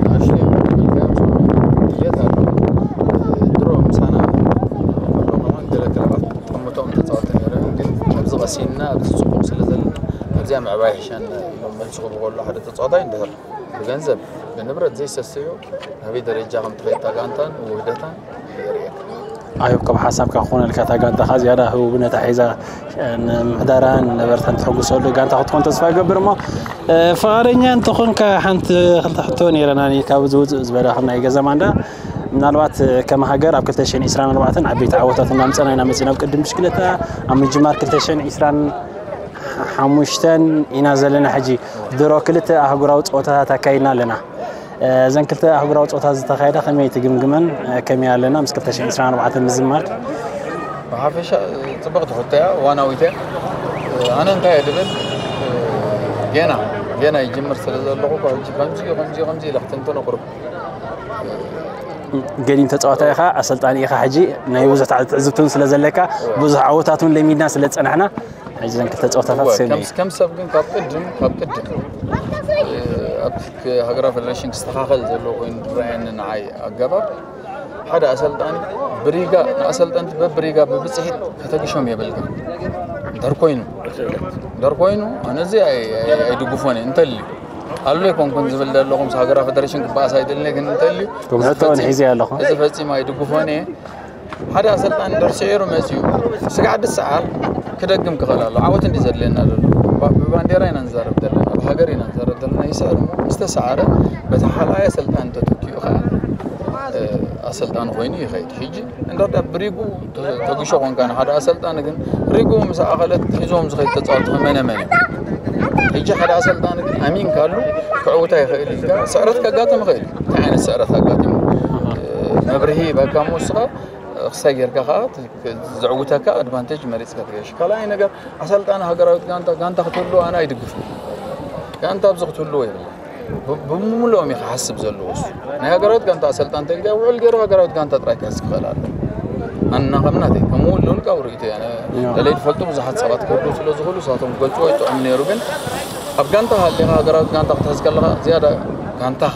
ንኣሽቱ እዮም ተመልካዮም ድሌት ኣለዎም። ድሮ ምሳና ከሎ ከማን ገለ ክለባት ጠምቶም ተፃወተ ነይረ ግን ኣብዚ ቀሲንና ኣብዚ ፅቡቅ ስለ ዘለና ኣብዚኣ ምዕባይ ሕሸና ኢሎም መልሲ ክህቡ ከሎ ሓደ ተፃዋታይ እንድሕር ብገንዘብ ብንብረት ዘይሰሰዮ ናበይ ደረጃ ከም ትኸይድ እታ ጋንታን ውህደታን የርእየካ። ኣዮብ ከም ሓሳብካ ክኾነልካ እታ ጋንታኻ ዝያዳ ህቡብነታ ሒዛ ንምሕዳራን ነበርታን ተሐጉሰሉ ጋንታ ክትኾን ተስፋ ይገብር እሞ ፍቓደኛ እንተኾንካ ሓንቲ ክልተ ሕቶ ነይረና ካብ ዝውፅእ ዝበለ ከም ናይ ገዛ ማንዳ ምናልባት ከም ሃገር ኣብ ክልተ ሽሕን ዕስራን ኣርባዕተን ዓበይቲ ዓወታት እናምፀና ኢና መፂና ኣብ ቅድም ብሽክለታ ኣብ ምጅማር ክልተ ሽሕን ዕስራን ሓሙሽተን ኢና ዘለና ሕጂ ድሮ ክልተ ኣህጉራዊ ፀወታታት ኣካይድና ኣለና እዘን ክልተ ኣህጉራዊ ፀወታ ዝተኻየዳ ከመይ ትግምግመን ከመይ ኣለና ምስ ክልተ ሽሕን ዕስራን ኣርባዕተን ምዝማድ ብሓፈሻ ፅብቕቲ ሕቶ እያ እዋናዊት እያ ኣነ እንታይ እየ ድብል ጌና ጌና ይጅምር ስለ ዘለኹ ከምዚ ከምዚ ከምዚ ኢለ ክትንትኖ ቅርብ ገዲም ተፃዋታይ ኢኻ ኣሰልጣኒ ኢኻ ሕጂ ናይ ብዙሕ ትዕዝብትን ስለ ዘለካ ብዙሕ ዓወታት እውን ለሚድና ስለ ዝፀናሕና ሕጂ ዘን ክልተ ፀወታታት ሰመይ ከም ሰብ ግን ካብ ቅድም ካብ ቅድም ኣብቲ ሃገራዊ ፌደሬሽን ክስተኻኸል ዘለዎ ኮይኑ ዝረኣየኒ ንዓይ ኣገባብ ሓደ ኣሰልጣኒ ብሪጋ ንኣሰልጠንቲ በብሪጋ ብብፅሒት ከተግሾም የብልካ እንተር ኮይኑ እንተር ኮይኑ ኣነ እዚ ኣይድግፎን እየ እንተልዩ ኣሉ ኣይኮንኩን ዝብል ዘለኹ ምስ ሃገራዊ ፌደሬሽን ክበኣስ ኣይደልን ግን እንተልዩ ክምሕቶ እውን ሒዘ ኣለኹ እዚ ፈፂሙ ኣይድግፎን እየ ሓደ ኣሰልጣኒ እንድሕር ስዒሩ መፂኡ ስጋዕ ድሰዓር ክደግም ክኽእል ኣሎ ዓወት እንዲ ዘድልየና ዘሎ ብባንዴራ ኢና ንዛረብ ዘለና ብሃገር ኢና ንዛረብ ዘለና ይስዕር እሞ ምስ ተሰዓረ በቲ ሓልኣይ ኣሰልጣኒ ተተኪኡ ከዓ ኣሰልጣኒ ኮይኑ ይኸይድ ሕጂ እንዳ ብሪጉ ተግሾ ኮንካ ንሓደ ኣሰልጣኒ ግን ሪጉ ምስ ኣኸለት ሒዞም ዝኸይድ ተፃወቲ መነ መነ ሕጂ ሓደ ኣሰልጣኒ ግን ኣሚንካሉ ክዕውታ ይኽእል ኢልካ ስዕረት ከጋጥም ይኽእል እንታይ ዓይነት ስዕረት ኣጋጢሙ መብርሂ በካ ምስኻ ክሳይ ጌርካ ከዓ ዘዕውተካ ኣድቫንቴጅ መሪፅካ ትገሽ ካልኣይ ነገር ኣሰልጣኒ ሃገራዊት ጋንታ ጋንታ ክትህሉ ኣነ ኣይድግፍን ጋንታ ኣብዚ ክትህልዎ የብላ ብምሉኦም እዩ ክሓስብ ዘለዎ እሱ ናይ ሃገራዊት ጋንታ ኣሰልጣን ተልካ ውዕል ገይሩ ሃገራዊት ጋንታ ጥራይ ክሕዝ ክኽእል ኣሎ ኣና ከምናተይ ከምኡ ልውልቃዊ ርእይቶ እያ ለለይ ዝፈልጡ ብዙሓት ሰባት ክህሉ ስለ ዝኽእሉ ሳቶም ክገልፅዎ ይጥዕም ነይሩ ግን ኣብ ጋንታ ሃሊኻ ሃገራዊት ጋንታ ክትሕዝ ከለኻ ዝያዳ ጋንታኻ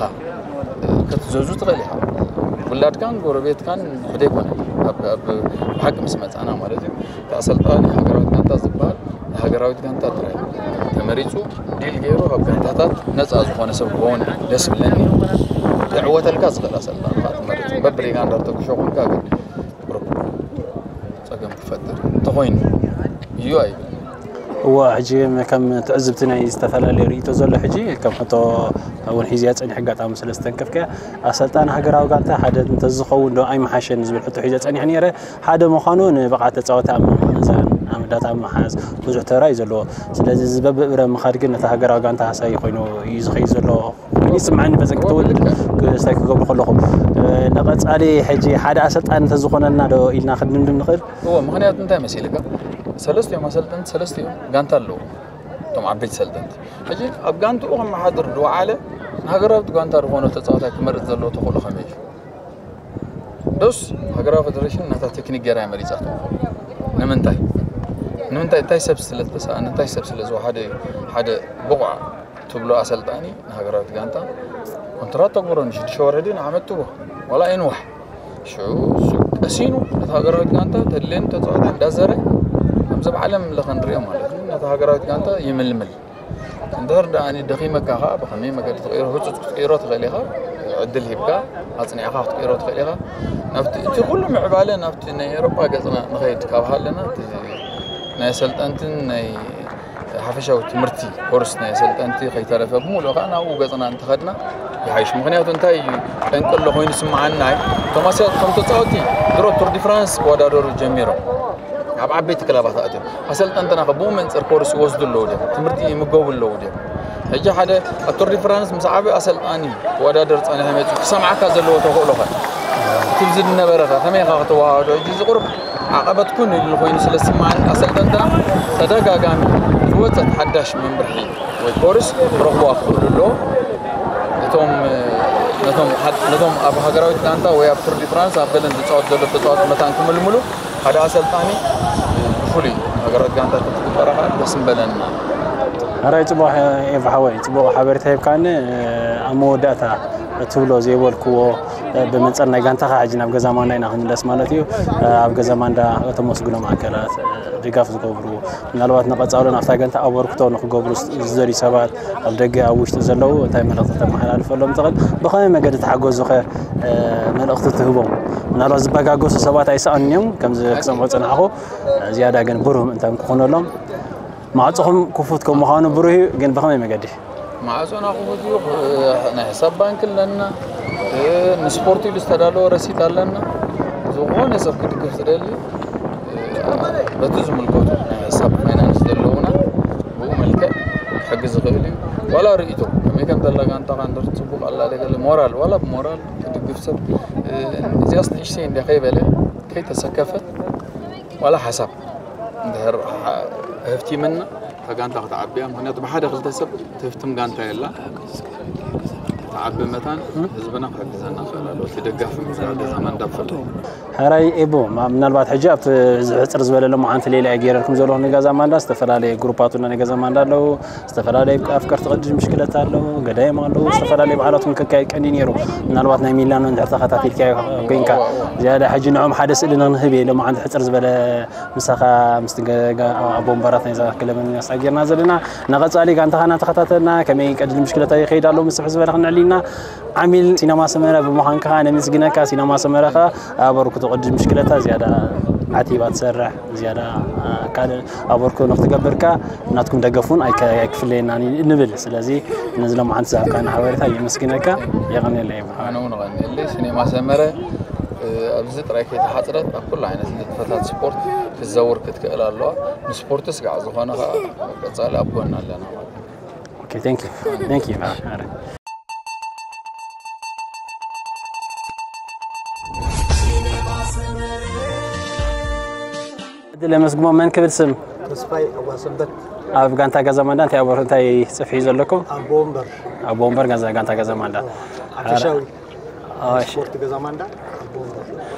ክትዘዙ ትኽእል ኢኻ ውላድካን ጎረቤትካን ሕደ ይኮነ ብሓቂ ምስ መፃና ማለት እዩ ኣሰልጣኒ ሃገራዊት ጋንታ ዝበሃል ሃገራዊት ጋንታ ጥራይ ተመሪጹ ዲል ገይሩ ካብ ጋንታታት ነፃ ዝኾነ ሰብ ክኸውን ደስ ብለኒ። ክዕወተልካ ዝኽእል ኣሰልጣኒ ከዓ ትመርጽ። በብሪጋንዳ ተጉሾ ኮንካ ግን ቁሩብ ጸገም ክፈጥር እንተኾይኑ እዩ ኣይብል። እዋ፣ ሕጂ ከም ትዕዝብቲ ናይ ዝተፈላለዩ ርእይቶ ዘሎ፣ ሕጂ ከም ሕቶ እውን ሒዝያ ጸኒሐ፣ ኣጋጣሚ ስለ ዝተንከፍከ፣ ኣሰልጣኒ ሃገራዊ ጋንታ ሓደ እንተዝኸውን ዶ ኣይምሓሸን ዝብል ሕቶ ሒዘ ጸኒሐ ነይረ። ሓደ ምዃኑ ንብቕዓት ተጻወቲ ኣብ ምምዛን፣ ኣመዳት ኣብ ምሓዝ ብዙሕ ተራ እዩ ዘለዎ። ስለዚ እዚ በብእብረ ምኻድ ግን ነታ ሃገራዊ ጋንታ ሃሳዪ ኮይኑ እዩ ዝኸይድ ዘሎ ኮይኑ ይስምዓኒ። በዚ ክተወልድ ክስታይ ክገብሩ ከለኹ፣ እ፣ ንቐጻሊ ሕጂ ሓደ ኣሰልጣኒ እንተዝኾነና ዶ ኢልና ክንድምድም ንኽእል? እዎ፣ ምኽንያቱ እንታይ መሲልካ? ሰለስቲኦም ኣሰልጠንቲ፣ ሰለስቲኦም ጋንታ ኣለዉ። እቶም ዓበይቲ ሰልጠንቲ። ሕጂ ኣብ ጋንትኡ ክመሓድር ዝወዓለ ንሃገራዊት ጋንታ ዝኾነ ተጻዋታይ ክመርጽ ዘለዎ ተኽእሎ ከመይ እዩ? ዶስ ሃገራዊ ፌደሬሽን ናታ ቴክኒክ ገይራ እያ መሪጻቶ? ንምንታይ? ንምንታይ? እንታይ ሰብ ስለ ዝተሰኣነ፣ እንታይ ሰብ ስለ ዝወሓደ እዩ ሓደ ብቑዕ ትብሎ ኣሰልጣኒ ንሃገራዊት ጋንታ ኮንትራት ተግብሮ ንሽዱሽተ ወርሒ ድዩ ንዓመት ትቦ? ዋላ ይንዋሕ። ሽዑ እሱ ቀሲኑ ነታ ሃገራዊት ጋንታ ተድልየኒ ተጻዋታይ እንዳዘረ ከምዚ ኣብ ዓለም ለኸ ንሪኦ ማለት እዩ። ነታ ሃገራዊት ጋንታ ይምልምል። እንድሕር ደኣ ደኺመካ ኸዓ ብኸመይ መገዲ ትቕይሮ፣ ህጹጽ ክትቅይሮ ትኽእል ኢኻ። ዕድል ሂብካ ኣጽኒዕኻ ክትቅይሮ ትኽእል ኢኻ። ናብቲ እቲ ኩሉ ምዕባለ ናብቲ ናይ ኤውሮጳ ገጽና ንኸይድ ካብ ሃለና እቲ ናይ ኣሰልጠንትን ናይ ሓፈሻዊ ትምህርቲ ኮርስ ናይ ኣሰልጠንቲ ከይተረፈ ብምሉእ ኸዓ ናብኡ ገጽና እንተኸድና ይሓይሽ። ምኽንያቱ እንታይ እዩ ጠንቂ ኣሎ ኮይኑ ዝስምዓኒ? እቶም ኣሰ-፣ እቶም ተጻወቲ ድሮ ቱር ዲ ፍራንስ ክወዳደሩ ጀሚሮም ኣብ ዓበይቲ ክለባት ኣትዮም። ኣሰልጠንትና ከ ብኡ መንጽር ኮርስ ይወስዱ ኣለዉ ድዮም? ትምህርቲ ይምገቡ ኣለዉ ድዮም? ሕጂ ሓደ ኣብ ቱር ዲ ፍራንስ ምስ ዓቢ ኣሰልጣኒ ክወዳደር ጸኒሑ መጺኡ ክሰምዓካ ዘለዎ ተኽእሎ ኸ? እቲ ዝነበረ ኸ ከመይ ኢኻ ከተወሃህዶ? ሕጂ እዚ ቁሩብ ዓቐበት ኩን ኢሉ ኮይኑ ስለ ዝስምዓኒ ኣሰልጠንትና ተደጋጋሚ ዝወጸት ሓዳሽ መምርሒ ወይ ኮርስ ክረኽቡዋ ክኽእሉ ኣለዎም። ነቶም፣ ነቶም፣ ነቶም ኣብ ሃገራዊት ጋንታ ወይ ኣብ ቱር ዲ ፍራንስ ኣብ ገለን ዝጻወት ዘሎ ተጻወት መታን ክምልምሉ ሓደ ኣሰልጣኒ ብፍሉይ ሃገራት ጋንታ ተትግበራ ከዓ ደስ ምበለና። ሕራይ ጽቡቕ ኤፍ ሓወይ፣ ጽቡቕ ሓበሬታ ሂብካኒ። ኣብ መወዳእታ ትብሎ ዘይበልክዎ፣ ብመንጽር ናይ ጋንታኻ ሕጂ ናብ ገዛ ማንዳ ኢና ክንምለስ ማለት እዩ። ኣብ ገዛ ማንዳ እተመስግኖም ኣካላት፣ ድጋፍ ዝገብሩ፣ ምናልባት ንቐጻሉ ናብታ ጋንታ ኣበርክቶ ንክገብሩ ዝደልዩ ሰባት ኣብ ደገ ኣብ ውሽጢ ዘለዉ እንታይ መልእኽቲ ተመሓላልፈሎም ትኽእል? ብኸመይ መገዲ ተሓገዙኸ፣ እ፣ መልእኽቲ ትህቦም? ምናልባት ዝበጋገሱ ሰባት ኣይሰኣኑን እዮም፣ ከምዚ ክሰምዑ ዝጸናሕኹ፣ ዝያዳ ግን ብሩህ ምእንታን ክኾነሎም። ማዕጾኹም ክፉት ከም ምዃኑ ብሩህ እዩ፣ ግን ብኸመይ መገዲ? ማዕጾና ክፉት እዩ። ክ-፣ ናይ ሕሳብ ባንክ ኣለና። እ፣ ንስፖርት ኢሉ ዝተዳለወ ረሲት ኣለና። ዝኾነ ሰብ ክድግፍ ዝደሊ፣ እ፣ በቲ ዝምልከቱ ናይ ሕሳብ ፋይናንስ ዘለዉና ብኡ መልክዕ ክሕግዝ ዝኽእል እዩ። ዋላ ርእይቶ፣ ከመይ ከም ዘላ ጋንታኻ እንድሕር ጽቡቕ ኣላ፣ ገለ ሞራል፣ ዋላ ብሞራል ክድግፍ ሰብ፣ እ፣ እዚኣስ ንእሽተይ እንድያ ከይበለ፣ ከይተሰከፈ፣ ዋላ ሓሳብ እንድሕር ሓ-፣ ህፍቲምና፣ እታ ጋንታ ክትዓቢ እያ። ምኽንያቱ ብሓደ ክልተ ሰብ ትህፍትም ጋንታ የላ። ክትዓቢ መታን ህዝብና ክሕግዘና ክእል ኣለዎ። እቲ ደጋፊ ምስላ ገዛ ማንዳ ብፍላይ። ሕራይ ኤቦ፣ ማ-፣ ምናልባት ሕጂ ኣብቲ ዝሕፅር ዝበለ ሎማዓንቲ ሌላ እየ ገይረልኩም ዘለኹ ንገዛ ማንዳ ዝተፈላለየ ግሩፓት እውን ናይ ገዛ ማንዳ ኣለዉ። ዝተፈላለዩ ኣፍቀርቲ ቅድድም ብሽክለታ ኣለዉ፣ ገዳይም ኣለዉ፣ ዝተፈላለዩ በዓላት እውን ክካየድ ቀንዩ ነይሩ። ምናልባት ናይ ሚላኖ እንድሕር ተኸታቲልካዮ ኮይንካ፣ ዝያዳ ሕጂ ንዕኦም ሓደ ስእሊ ንክንህብ እየ ሎማዓንቲ ሕፅር ዝበለ ምሳኻ ምስቲ ገ-፣ ገ-፣ ኣቦ ወንበራት ናይዛ ክለብ ኢና ኣሳጊርና ዘለና። ንቐጻሊ ጋንታኻ እናተኸታተልና ከመይ ቅድድም ብሽክለታ ይኸይድ ኣሎ ምስ ስፍሕ ዝበለ ክንዕሊ ኢና። ዓሚል ሲነማ ሰመረ ብምዃንካ ከኣ ነመስግነካ። ሲነማ ሰመረ ከኣ ኣበርክቶ ቅድድም ብሽክለታ ዝያዳ ዓቲባ ትሰርሕ፣ ዝያዳ፣ አ፣ ካልእ ኣበርክቶ ንክትገብር ከኣ ናትኩም ደገፍ እውን ኣይከ-፣ ኣይክፍለየናን እዩ ንብል። ስለዚ ነዚ ሎማዓንቲ ዝሃብካና ሓበሬታ የመስግነካ። የቐንየለይ ይብሃል። ኣነ እውን እቐንየለይ። ሲኔማ ሰመረ፣ እ፣ ኣብዚ ጥራይ ከይተሓጽረት ኣብ ኩሉ ዓይነት ንጥፈታት ስፖርት ክትዘውር ክትክእል ኣለዋ። ንስፖርትስ ጋዕ ዝኾነ ከኣ ቀጻሊ ኣብ ጎና ኣለና ማለት እዩ። ኦኬ፣ thank you። Thank you። ዕድል የመስግሞ። መን ክብል ስም? ተስፋይ ኣዋሰንበት። ኣብ ጋንታ ገዛ ማንዳ እንታይ ኣበርክቶ፣ እንታይ ጽፍሒ ዘለኩም? ኣቦ ወንበር። ኣቦ ወንበር ገዛ፣ ጋንታ ገዛ ማንዳ። ሓፈሻዊ ኣዎ፣ እሺ። ስፖርት ገዛ ማንዳ ኣቦ ወንበር።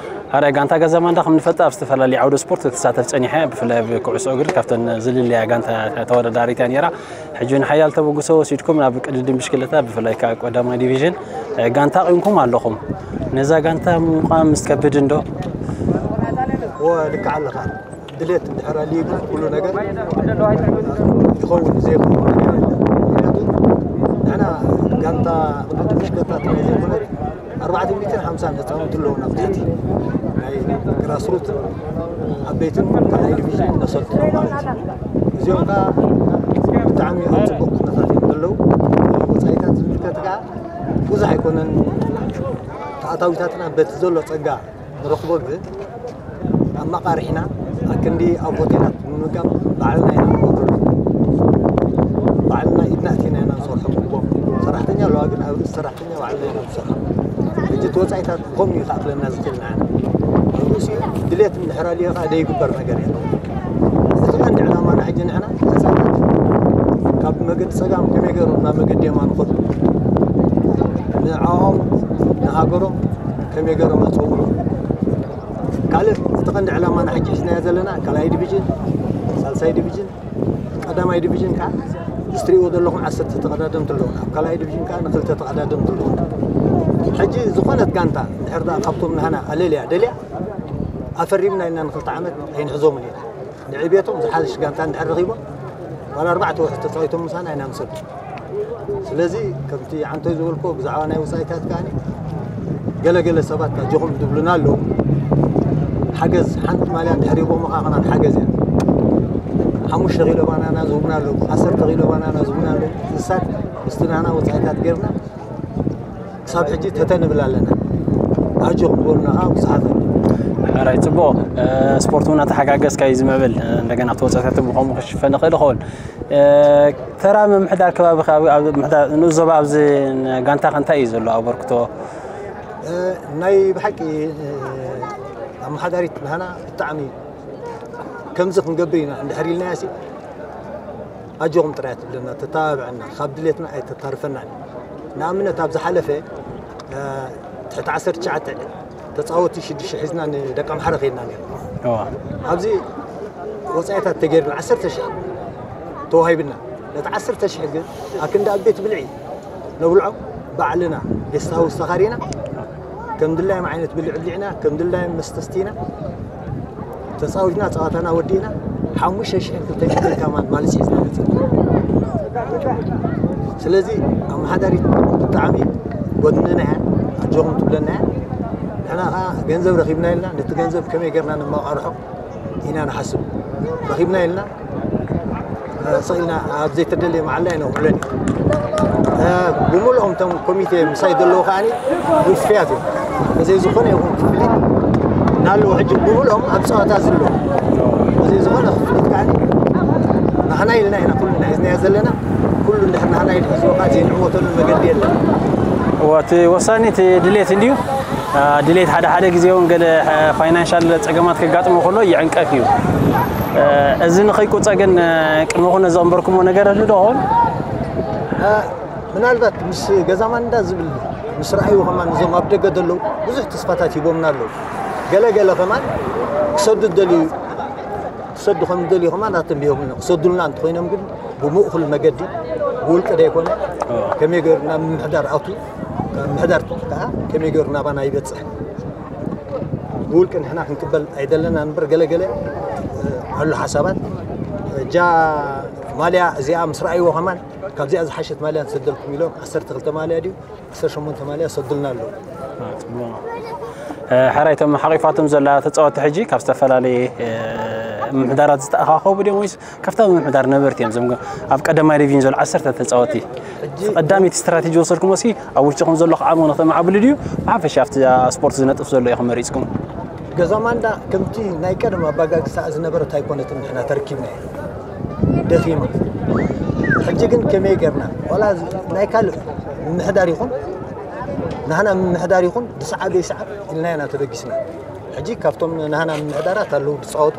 ኣረ፣ ጋንታ ገዛ ማንዳ ከም ንፈልጦ ኣብ ዝተፈላለዩ ዓውደ ስፖርት ክትሳተፍ ጸኒሐ፣ ብፍላይ ኣብ ኩዕሶ እግሪ ካብተን ዝልለያ ጋንታ ተወዳዳሪት እያ ነይራ። ሕጂ እውን ሓያል ተበግሶ ወሲድኩም ናብ ቅድድም ብሽክለታ፣ ብፍላይ ከዓ ቀዳማይ ዲቪዥን፣ እ፣ ጋንታ ቂምኩም ኣለኹም። ነዛ ጋንታ ምቋም ምስ ከብድ እንዶ? እወ፣ ልክዕ ኣለኻ። ድሌት እንድሕር ኣልዩ ግን ኩሉ ነገር ይኸውን፣ ዘይኸውን ነገር የለን። ምክንያቱ ንሕና ጋንታ ቅድድም ብሽክለታ ጥራይ ዘይኮነት፣ ኣርባዕተ ሚእትን ሓምሳን ህፃውንቲ ኣለዉ ናብ ትሕቲ ናይ ግራስሩት ዓበይትን ካልኣይ ዲቪዥን ነሰልጥኖም ማለት እዩ። እዚኦም ከዓ ብጣዕሚ ኣብ ፅቡቅ ኩነታት እዮም ዘለዉ። ወፃኢታት ዝምልከት ከዓ ብዙሕ ኣይኮነን። ተኣታዊታትና በቲ ዘሎ ፀጋ ንረኽቦ ግን ኣመቓርሒና ኣክንዲ ኣብ ሆቴላት ንምምጋብ ባዕልና ኢና ንወርዶ። ባዕልና ኢድና ኣእቲና ኢና ንሰርሖ ምግቦም። ሰራሕተኛ ኣለዋ ግን ኣብ ርእሲ ሰራሕተኛ ባዕልና ኢና ንሰርሖ። ሕጂ እቲ ወፃኢታት ብኸምኡ እዩ ክኣክለና ዝኽእል ንዓና። ኣብ ርእሲኡ ድሌት እንድሕር ኣልዮ ከዓ ዘይግበር ነገር የለን። እቲ ቀንዲ ዕላማና ሕጂ ንሕና ህፃናት ካብ መገዲ ፀጋም ከመይ ገይሮም ናብ መገዲ የማን ይኸዱ፣ ንዕኦም ንሃገሮም ከመይ ገይሮም ኣፀውዑ። ካልእ እቲ ቀንዲ ዕላማና ሕጂ ሒዝናዮ ዘለና ካልኣይ ዲቪዥን፣ ሳልሳይ ዲቪዥን፣ ቀዳማይ ዲቪዥን ከዓ ምስ ትሪእዎ ዘለኹም ዓሰርተ ተቐዳደምቲ ኣለዉና። ኣብ ካልኣይ ዲቪዥን ከዓ ንክልተ ተቐዳደምቲ ኣለዉና። ሕጂ ዝኾነት ጋንታ እንድሕር ደኣ ካብቶም ናህና ኣለልያ ደልያ ኣፈሪምና ኢልና ንክልተ ዓመት ኣይንሕዞምን ኢና። ንዕቤቶም ዝሓሽ ጋንታ እንድሕር ረኺቦም ዋላ ኣርባዕተ ወርሒ ተፃዊቶም ምሳና ኣይናምሰሉ። ስለዚ ከምቲ ዓንቶይ ዝበልኮ ብዛዕባ ናይ ወፃኢታት ከዓኒ ገለገለ ሰባት ኣጆኹም ዝብሉና ኣለዉ። ሓገዝ ሓንቲ ማልያ እንድሕር ሂቦም ከዓ ከማን ሓገዝ እያ። ሓሙሽተ ኪሎ ባናና ዝህቡና ኣለዉ፣ ዓሰርተ ኪሎ ባናና ዝህቡና ኣለዉ። ንሳት ምስቲ ናና ወፃኢታት ጌርና ክሳብ ሕጂ ተተንብል ኣለና። ኣጆኹም ዝበሉና ከዓ ብዙሓት ኣለዉ። ሕራይ፣ ጽቡቕ። ስፖርት እውን እናተሓጋገዝካ እዩ ዝምዕብል። እንደገና ኣብቲ ወፃኢታት ብኸምኡ ክሽፈን ይኽእል ይኸውን። ተራ ምምሕዳር ከባቢ፣ ኣብ ምምሕዳር ንኡስ ዞባ ኣብዚ ጋንታኻ እንታይ እዩ ዘሎ ኣበርክቶ? ናይ ብሓቂ ኣመሓዳሪት ናህና ብጣዕሚ ከምዚ ክንገብር ኢና እንድሕር ኢልናያ ሲ ኣጆኹም ጥራይ ትብለና፣ ተተባብዐና፣ ካብ ድሌትና ኣይተታርፈናን። ንኣብነት ኣብ ዝሓለፈ ትሕቲ ዓሰርተ ትሽዓተ ተፃወቲ ሽዱሽተ ሒዝና ንደቂ ኣምሓረ ከይድና ነርና። ኣብዚ ወፃኢታት ተገይርና ዓሰርተ ሽሕ ተዋሂብና። ነቲ ዓሰርተ ሽሕ ግን ኣክንዲ ኣብ ቤት ብልዒ ነብልዖ፣ ባዕልና ጌስት ሃውስ ተኻሪና ከም ድላዮም ዓይነት ብልዒ ብሊዕና፣ ከም ድላዮም መስተ ስቲና፣ ተፃዊትና ፀዋታና ወዲእና ሓሙሽተ ሽሕን ክልተ ሽሕን ከማን ማለት ሒዝና መፂና። ስለዚ ኣመሓዳሪት ብጣዕሚ ጎድንና እያ፣ ኣጆኹም ትብለና እያ። ንሕና ከዓ ገንዘብ ረኺብና ኢልና ነቲ ገንዘብ ከመይ ጌርና ነመቓርሖ ኢና ንሓስብ። ረኺብና ኢልና ስቕ ኢልና ኣብ ዘይተደለየ መዓላ ኣይነውዕሎን ኢና። ብምልኦም እቶም ኮሚቴ ምሳይ ዘለዉ ከዓኒ ውፍያት እዮም። በዘይ ዝኾነ ይኹን ክፍሊት እናለዉ ሕጂ ብምልኦም ኣብ ፀዋታ ዝለዉ። በዘይ ዝኾነ ክፍሊት ከዓኒ ናህና ኢልና ኢና ኩሉ ሒዝናዮ ዘለና። ኩሉ እንድሕር ናህና ኢሉ ሒዝዎ ከዓ ዘይንዕወተሉ መገዲ የለን። እወ፣ እቲ ወሳኒ እቲ ድሌት እንድዩ። ድሌት ሓደ ሓደ ግዜ እውን ገለ ፋይናንሻል ፀገማት ከጋጥሞ ከሎ ይዕንቀፍ እዩ። እዚ ንኸይቁፀ ግን ቅድሚ ኩነ ዘቕንበርኩሞ ነገር ኣሎ ዶ ኸውን? ምናልባት ምስ ገዛ ማንዳ ዝብል ምስ ረኣዩ ከማን እዞም ኣብ ደገ ዘለዉ ብዙሕ ተስፋታት ሂቦምና ኣለዉ። ገለ ገለ ከማን ክሰዱ ዝደልዩ ክሰዱ ከም ዝደልዩ ከማን ኣተንቢሆምና። ክሰዱልና እንተኾይኖም ግን ብምእኹል መገዲ ብውልቂ ዘይኮነ ከመይ ገይሩ ናብ ምምሕዳር ኣትዩ፣ ካብ ምምሕዳር ከዓ ከመይ ገይሩ ናባና ይበፅሕ ብውልቂ ንሕና ክንቅበል ኣይደለና እምበር ገለ ገለ ኣሎ ሓሳባት። እጃ ማልያ እዚኣ ምስ ረኣይዎ ከማን ካብዚኣ ዝሓሸት ማልያ ንሰደልኩም ኢሎም ዓሰርተ ክልተ ማልያ ድዩ ዓሰርተ ሸሞንተ ማልያ ሰዱልና ኣለዉ። ሕራይ፣ እቶም ሓቂፋቶም ዘላ ተፃወቲ ሕጂ ካብ ዝተፈላለየ ምምሕዳራት ዝተኣኻኸቡ ድዮም ወይስ ካብታ ምምሕዳር ነበርቲ እዮም? እዞም ኣብ ቀዳማይ ዲቪዥን ዘሎ ዓሰርተ ተፃወቲ ቀዳመይቲ ስትራቴጂ ወሰድኩም ወሲ ኣብ ውሽጥኹም ዘሎ ዓቕሚ ንክተማዕብሉ ድዩ ብሓፈሻ ኣብቲ ስፖርት ዝነጥፍ ዘሎ ኢኹም መሪፅኩም? ገዛ ማንዳ ከምቲ ናይ ቀደም ኣባጋግሳ ዝነበረት ኣይኮነትን። ንሕና ተረኪብና ደኺማ። ሕጂ ግን ከመይ ጌርና ዋላ ናይ ካልእ ምምሕዳር ይኹን ናህና ምምሕዳር ይኹን ብሰዓብ ዘይሰዓብ ኢልና ኢና ተበጊስና። ሕጂ ካብቶም ናህና ምምሕዳራት ኣለዉ ዝፃወቱ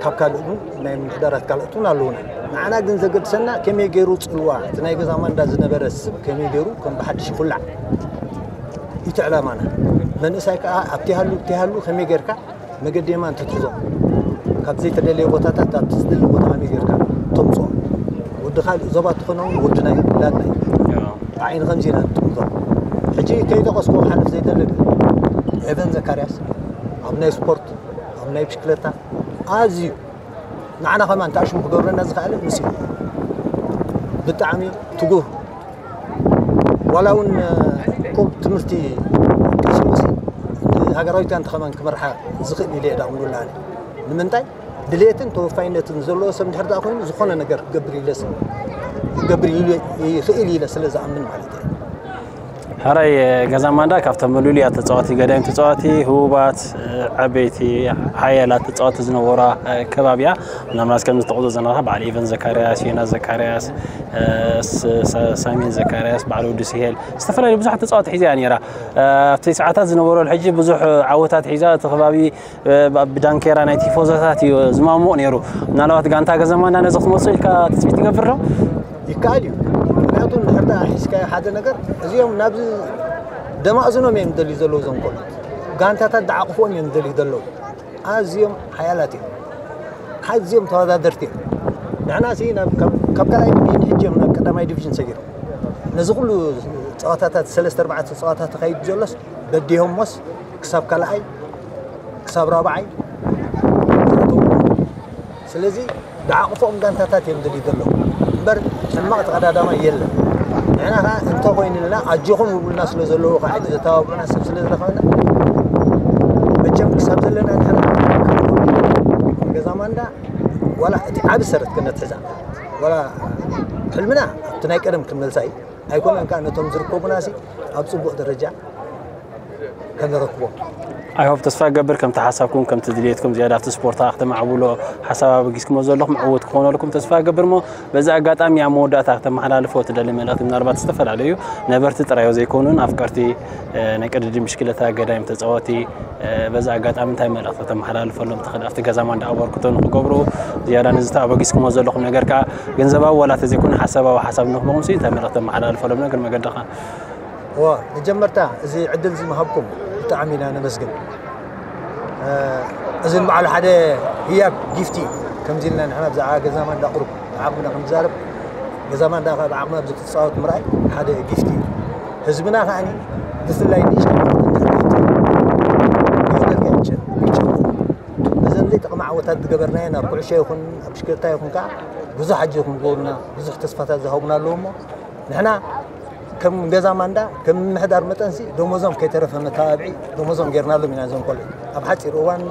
ካብ ካልእ እውን ናይ ምምሕዳራት ካልኦት እውን ኣለዉና። ንዓና ግን ዘገድሰና ከመይ ገይሩ ፅልዋ እቲ ናይ ገዛ ማንዳ ዝነበረ ስብ ከመይ ገይሩ ከም ብሓድሽ ይኹላዕ እቲ ዕላማና። መንእሳይ ከዓ ኣብቲ ሃሉ እቲ ሃሉ ከመይ ጌርካ መገዲ የማን ትትሕዞ ካብ ዘይተደለየ ቦታታት ኣብቲ ዝደሊ ቦታ ከመይ ጌርካ ተምፅኦ። ወዲ ካልእ ዞባ ትኾነ እውን ወዲ ናይ ውላድና እዩ። ብዓይኒ ከምዚ ኢና ንጥምቶ። ሕጂ ከይጠቐስኩ ክሓልፍ ዘይደሊ ግን ኤቨን ዘካርያስ ኣብ ናይ ስፖርት ኣብ ናይ ብሽክለታ ኣዝዩ ንዓና ከማን ተኣሽሙ ክገብረና ዝኽኣለ ንሱ እዩ። ብጣዕሚ ትጉህ፣ ዋላ እውን ቁብ ትምህርቲ ቀሲሙሲ ንሃገራዊት ጋንታ ከማን ክመርሓ ዝኽእል ኢለ እየ ዳቕምሉላ። ንምንታይ ድሌትን ተወፋይነትን ዘለዎ ሰብ እንድሕር ደኣ ኮይኑ ዝኾነ ነገር ክገብር ኢለ ስ- ክገብር ኢሉ ይኽእል ኢለ ስለ ዝኣምን ማለት እዩ። ሕራይ ገዛ ማንዳ ካብቶም ምሉልያ ተፃዋቲ ገዳይም ተፃዋቲ ህቡባት ዓበይቲ ሓያላት ተፃዋቲ ዝነበራ ከባቢያ ምናልባት ከም ዝተቕዞ ዘለና በዓል ኢቨን ዘካርያስ ዮና ዘካርያስ ሳሚን ዘካርያስ በዓል ወዲ ስሄል ዝተፈላለዩ ብዙሓት ተፃዋቲ ሒዛ እያ ነራ ኣብቲ ሰዓታት ዝነበረሉ ሕጂ ብዙሕ ዓወታት ሒዛ እቲ ከባቢ ብዳንኬራ ናይ ቲፎዞታት እዩ ዝማሙቕ ነይሩ። ምናልባት ጋንታ ገዛ ማንዳ ነዚ ክትመፅእ ኢልካ ትፅቢት ትገብር ዶ? ይከኣል እዩ። ምክንያቱ እንድሕር ደኣ ሒዝካዮ ሓደ ነገር እዚኦም ናብዚ ደማእዝኖም እዮም ዝደልዩ ዘለዉ እዞም ቆልዑት። ጋንታታት ዝዓቕፍኦም እዮም ዝደልዩ ዘለዉ። ኣዝዮም ሓያላት እዮም። ኣዝዮም ተወዳደርቲ እዮም። ንሕና ሲ ናብ ካብ ካልኣይ ዲቪዥን ሕጂ እዮም ናብ ቀዳማይ ዲቪዥን ሰጊሮም። ነዚ ኩሉ ፀዋታታት ሰለስተ ኣርባዕተ ፀዋታ ተኻይዱ ዘሎስ በዲሆሞስ ክሳብ ካልኣይ ክሳብ ራብዓይ ስለዚ ዝዓቕፎም ጋንታታት እዮም ዝደልዩ ዘለዉ እምበር ሕማቕ ተቐዳዳማይ የለን። ንሕና ከዓ እንተኾይኑልና ኣጆኹም ይብሉና ስለ ዘለዉ ከዓ ዘተባብዑና ሰብ ስለ ዝረኸብና መቸም ክሳብ ዘለና ንሕና ገዛ ማንዳ ዋላ እቲ ዓብ ሰረት ክነትሕዛ ዋላ ሕልምና ኣብቲ ናይ ቀደም ክንመልሳ እዩ ኣይኮነን ከዓ ነቶም ዝርከቡና ሲ ኣብ ፅቡቕ ደረጃ ከነረክቦም ኣይሆብ ተስፋ ገብር ከምቲ ሓሳብኩም ከምቲ ድልየትኩም ዝያዳ ኣብቲ ስፖርታ ክተማዕብሎ ሓሳብ ኣበጊስኩሞ ዘለኹም ዕውት ክኾነልኩም ተስፋ ገብር ሞ በዚ ኣጋጣሚ ኣብ መወዳእታ ክተመሓላልፎ ትደሊ መልእኽቲ ምናልባት ዝተፈላለዩ ነበርቲ ጥራዮ ዘይኮኑን ኣፍቀርቲ ናይ ቅድድም ብሽክለታ ገዳይም ተፃወቲ በዚ ኣጋጣሚ እንታይ መልእኽቲ ተመሓላልፈሎም ትኽእል ኣብቲ ገዛ ማንዳ ኣበርክቶ ንክገብሩ ዝያዳ ንዝተ ኣበጊስኩሞ ዘለኹም ነገር ከዓ ገንዘባዊ ዋላ ተዘይኮነ ሓሳባዊ ሓሳብ ንክበኹም እንታይ መልእኽቲ ተመሓላልፈሎም ነገር መገድኻ ዋ መጀመርታ እዚ ዕድል እዚ ምሃብኩም ብጣዕሚ ኢና ነመስግን። እዚ በዓል ሓደ ህያብ ጊፍቲ ከምዚ ኢልና ንሕና ብዛዕባ ገዛማ እንዳቕሩብ ዓቕምና ክንዛረብ ገዛማ እንዳ ብዓቕምና ብዙ ትፃወት ምርኣይ ሓደ ጊፍቲ እዩ። ህዝብና ከዓኒ ብፍላይ ንእሽቶ እዘን ዘይጠቕሚ ዓወታት ዝገበርናዮ ናብ ኩዕሾ ይኹን ኣብ ብሽክለታ ይኹን ከዓ ብዙሕ ኣጆኹም ዝበሉና ብዙሕ ተስፋታት ዝሃቡና ኣለዉ እሞ ንሕና ከም ገዛ ማንዳ ከም ምምሕዳር መጠንሲ ደሞዞም ከይተረፈ መተባብዒ ደሞዞም ጌርናሎም ኢና እዞም ቆልዑ ኣብ ሓፂር እዋን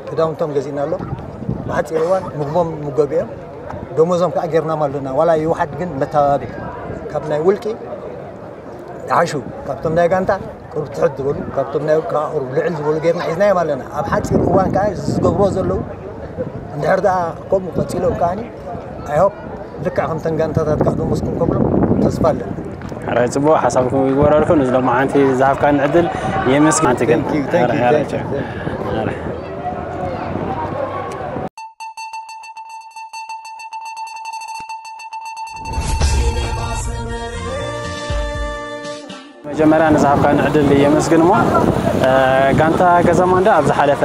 ክዳውንቶም ገዚእናሎም ብሓፂር እዋን ምግቦም ምገቢኦም ደሞዞም ከዓ ጌርናም ኣለና ዋላ ይውሓድ ግን መተባብዒ ካብ ናይ ውልቂ ይሓሹ ካብቶም ናይ ጋንታ ቅሩብ ትሕት ዝበሉ ካብቶም ናይ ውልቂ ከዓ ቅሩብ ልዕል ዝበሉ ጌርና ሒዝናዮም ኣለና ኣብ ሓፂር እዋን ከዓ ዝገብርዎ ዘለዉ እንድሕር ደኣ ከምኡ ቀፂሎም ከዓኒ ኣይሆፕ ልክዕ ከምተን ጋንታታት ከዓ ደሞዝኩም ከብሎም ተስፋ ኣለና። ሕራይ ፅቡቅ ሓሳብኩም ይግበረልኩም። እዚ ሎማዓንቲ ዝሃብካኒ ዕድል የመስግን። ኣንቲ ግን Thank you, thank you, ሕራይ፣ ሕራይ፣ thank you, thank you. ሕራይ። መጀመርያ ንዝሃብካኒ ዕድል የመስግን እሞ እ፣ ጋንታ ገዛ ማንዳ ኣብ ዝሓለፈ